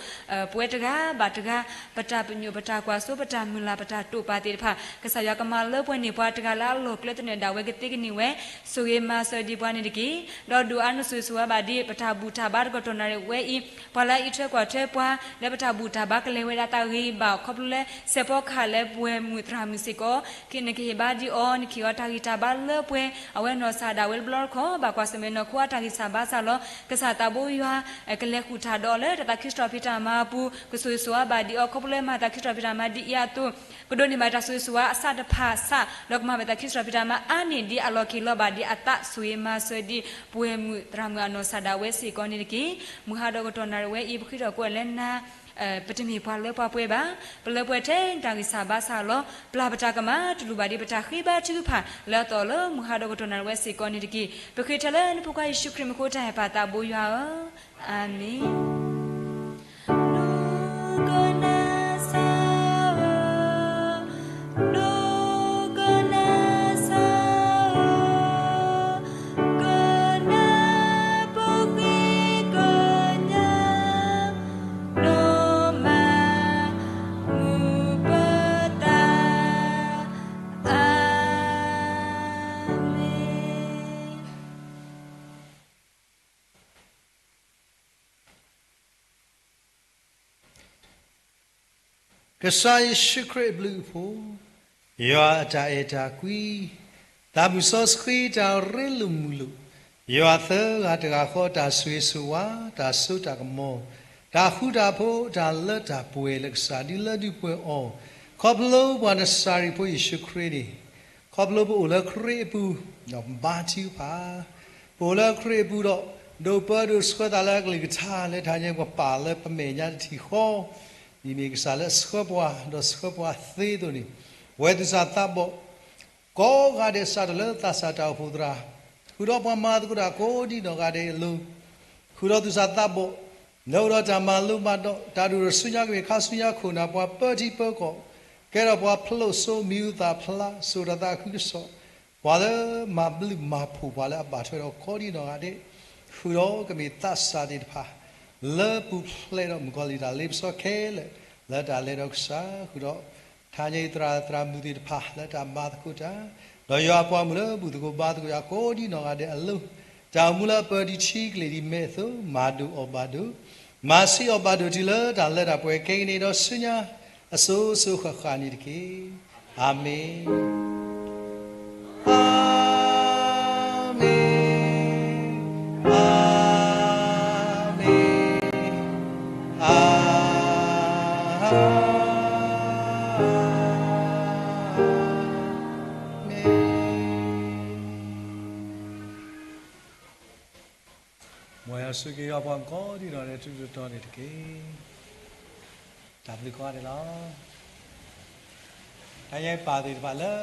ပဝဲတဂၤဘၣ်တဂၤ ပတၢ်ပညိၣ်ပတၢ်ကွၢ်စိ ပတၢ်မုၢ်လၢ်ပတၢ်တိာ်ပာ်သ့ၣ်တဖၣ် ကစၢ်ယွၤကမၤလၢပှဲၤန့ၢ်ပှၤတဂၤလၢအလီၢ်ကျဲသနၢၣ်ဒၣ်ဝဲကသ့ကန့ၢ်ဝဲ ဆိၣ်ဂ့ၤမၤစၢၤဒံးပှၤန့ၣ်တက့ၢ်. ဒီးဒိၣ်အါနစိၤစိၤဝါဘၣ်ဒ် ပတၢ်ဘူၣ်တၢ်ဘါတကတီၢ်နၣ်ရံၣ်ဝဲအံၤ ပှၤလၢအအံးထွဲကွၢ်ထွဲပှၤ လၢပတၢ်ဘူၣ်တၢ်ဘါကလဲၤဝဲဒၣ်တၢ်ဂ့ၤဘၣ်ခီဖျိလၢ စဲးဖီကဟၣ်လၢပှဲၤမုၢ်သရၣ်မုၣ်စ့ၢ်ကီး နကဟ့ၣ်ဘါဒံးအီၤ နကဟ့ၣ်အီၤတၢ်ဂံၢ်တၢ်ဘါလၢပှဲၤ အဝဲနီၢ်ဆၣ်ဒၣ်ဝဲလၢဘျီတခီ ဘၣ်ကွၢ်ဆၢၣ်မဲာ်နီၢ်ခိအတၢ်ဂံၢ်စၢ်ဘါစၢ်လီၤ. ကစၢ်သးဘိယွၤ ကလဲၤဃုာ်တၢ်ဒီးအီၤလၢတၢ်သးခုစထီၣ်ဖံးတၢ်မၤအပူၤ ကဆိၣ်ဂ့ၤဆိၣ်ဝါဘၣ်ဒံးအီၤ ခီဖျိလၢမၤသးခုစထီၣ်ဖံးတၢ်မၤဒ်အံၤအသိး ကဒိးန့ၢ်ဘၣ်တၢ်ဆိၣ်ဂ့ၤဆိၣ်ဝါအစးတဖၣ်စး ဒီးကမၤဘၣ်သးခုစထီၣ်ဖံးတၢ်မၤအါန့ၢ်ဒ်အလီၢ်ကဟ့ၣ်လီၤဘၣ်ဒံးအသး ဆိၣ်ဂ့ၤမၤစၢၤဒံး ပှဲၤမုၢ်သရၣ်မုၣ်အနီၢ်ဆၣ်ဒၣ်ဝဲစ့ၢ်ကီးန့ၣ်တက့ၢ်. မုၢ်ဟါဒီးကတီၢ်နၣ်ရံၣ်ဝဲအံၤ ပဃ့ထီၣ်ကွံာ်လၢနၤ ပတမ့ၢ်ပှၤလၢပှၤပှဲၤဘၣ်. ပလၢပှဲၤထဲတၢ်ဂံၢ်စၢ်ဘါစၢ်လီၤ. ပျၢ်ပတၢ်ကမၣ် တလူၤဘၣ်ဒံးပတၢ်ဃ့ဘါထုကဖၣ် လၢအသီၣ်လၢမုၢ်ဟါဒီးကတီၢ်နၣ်ရံၣ်ဝဲစ့ၢ်ကီးန့ၣ်တက့ၢ်. ပဃ့ထဲလၢနဖိခွါယ့ၣ်ၡူးခရံာ်မူခိၣ်တၢ်ဟဲပၢ်သးဘိယွၤဧၢ, အၤမ့ၣ်. ကစၢ်ယ့ၣ်ၡူးခရံာ်အဘျုးအဖှိၣ်, ယွၤအတၢ်အဲၣ်တၢ်ကွံ, သးမုၢ်စီဆှံတၢ်ရ့လိာ်မုာ်လိာ်, ယွၤသၢဂၤတဂၤဃီတၢ်ဆိၣ်ဂ့ၤဆိၣ်ဝါ, တၢ်စိတၢ်ကမီၤ, တၢ်ဃူတၢ်ဖိး, တၢ်လၢတၢ်ပှဲၤလၢကစၢ်ဒုးလၢဒုးပှဲၤအီၤ, ခီဖျိပှၤနစၤရ့းဖိယ့ၣ်ၡူးခရံာ်န့ၣ်, ခီဖျိပအိၣ်လၢခရံာ်အပူၤ, ဒီးပဘါထုကဖၣ် ပအိၣ်လၢခရံာ်အပူၤဒီး, ဒိးပၢဒိးဆှၢသးလၢအကလုၢ်ကထါလၢတဟါညါပှၤပာ်လၢပမဲာ်ညါတထံၣ်ဃီ, ဒ်မ့ၢ်ကစၢ်လၢအဆှၢပှၤ, ဒီးဆှၢပှၤသ့အသိးန့ၣ်, ဝဲသူၣ်စၢ်သးဘီၣ် ကိးဂၤဒဲးစးထီၣ်လၢသးစၢ်တၢ်အိၣ်ဖှိၣ်သရၣ်, ဃုာ်ဒီးပှၤမၤသကိးတၢ်ကိးဒံနီၢ်ဂၤဒဲးအလိၤ, ဃုာ်ဒီးသူၣ်စၢ်သးဘီၣ်, လၢအိၣ်ဒီးတၢ်မၤလိမၤဒိး, တၢ်ဒိၣ်ထီၣ်ဆူညါကမ့ၢ်ခါဆူညါခိၣ်နၢ်ပှၤပၢထံပၢကီၢ်, ကဲထီၣ်ပှၤဖျိစိမံၤဟူသၣ်ဖျါ, စိာ်ထီၣ်သးခုကစီၣ်, ပှၤလၢမၤဘျုးမၤဖှိၣ်ပှၤလၢအဘၣ်ထွဲဒီးကိးဒံနီၢ်ဂၤဒဲး, ဃုာ်ဒီးကမ့ၢ်သးစၢ်သ့ၣ်တဖၣ် လၢပူၤဖျဲးဒီးမုၣ်ကီၤလံၢ်တၢ်လ့ပစီခဲလၢာ်, လၢတၢ်လဲၤဒီးကစၢ်ဃုာ်ဒီး, ထါညါအံၤသရၣ်သရၣ်မုၣ်သ့ၣ်တဖၣ်လၢတၢ်မၤသကိးတၢ်, ဒီးယွၤအပှၤမုၣ်လၢဘူၣ်သကိးဘါသကိးယွၤကိးဒံနီၢ်ဂၤဒဲးအလိၤ, တၢ်အိၣ်မူလၢအပၢၤဒံးဆံကလ့ၢ်ဒံးမဲာ်အသိး, မၤဒိၣ်အီၣ်ဘၣ်ဒိၣ်, မၤဆံးအီၣ်ဘၣ်ဒိၣ်တုၤလၢတၢ်လၢတၢ်ပှဲၤကဲကနံၣ်ဒီးဆူညါ, အစိၤစိၤဃၣ်ဃၣ်န့ၣ်တက့ၢ်. အၤမ့ၣ်. အၤမ့ၣ်, အၤမ့ၣ်, အၤမ့ၣ်. မ်ယွၤဆိၣ်ဂ့ၤယွၤပှၤကိးဒံနီၢ်ဂၤဒဲးတတီၤန့ၣ်တက့ၢ်. တၢ်ဘျုးကိးဂၤဒဲးလီၤ. တၢ်ယဲပၢ်သ့ၣ်တဖၣ်လၢ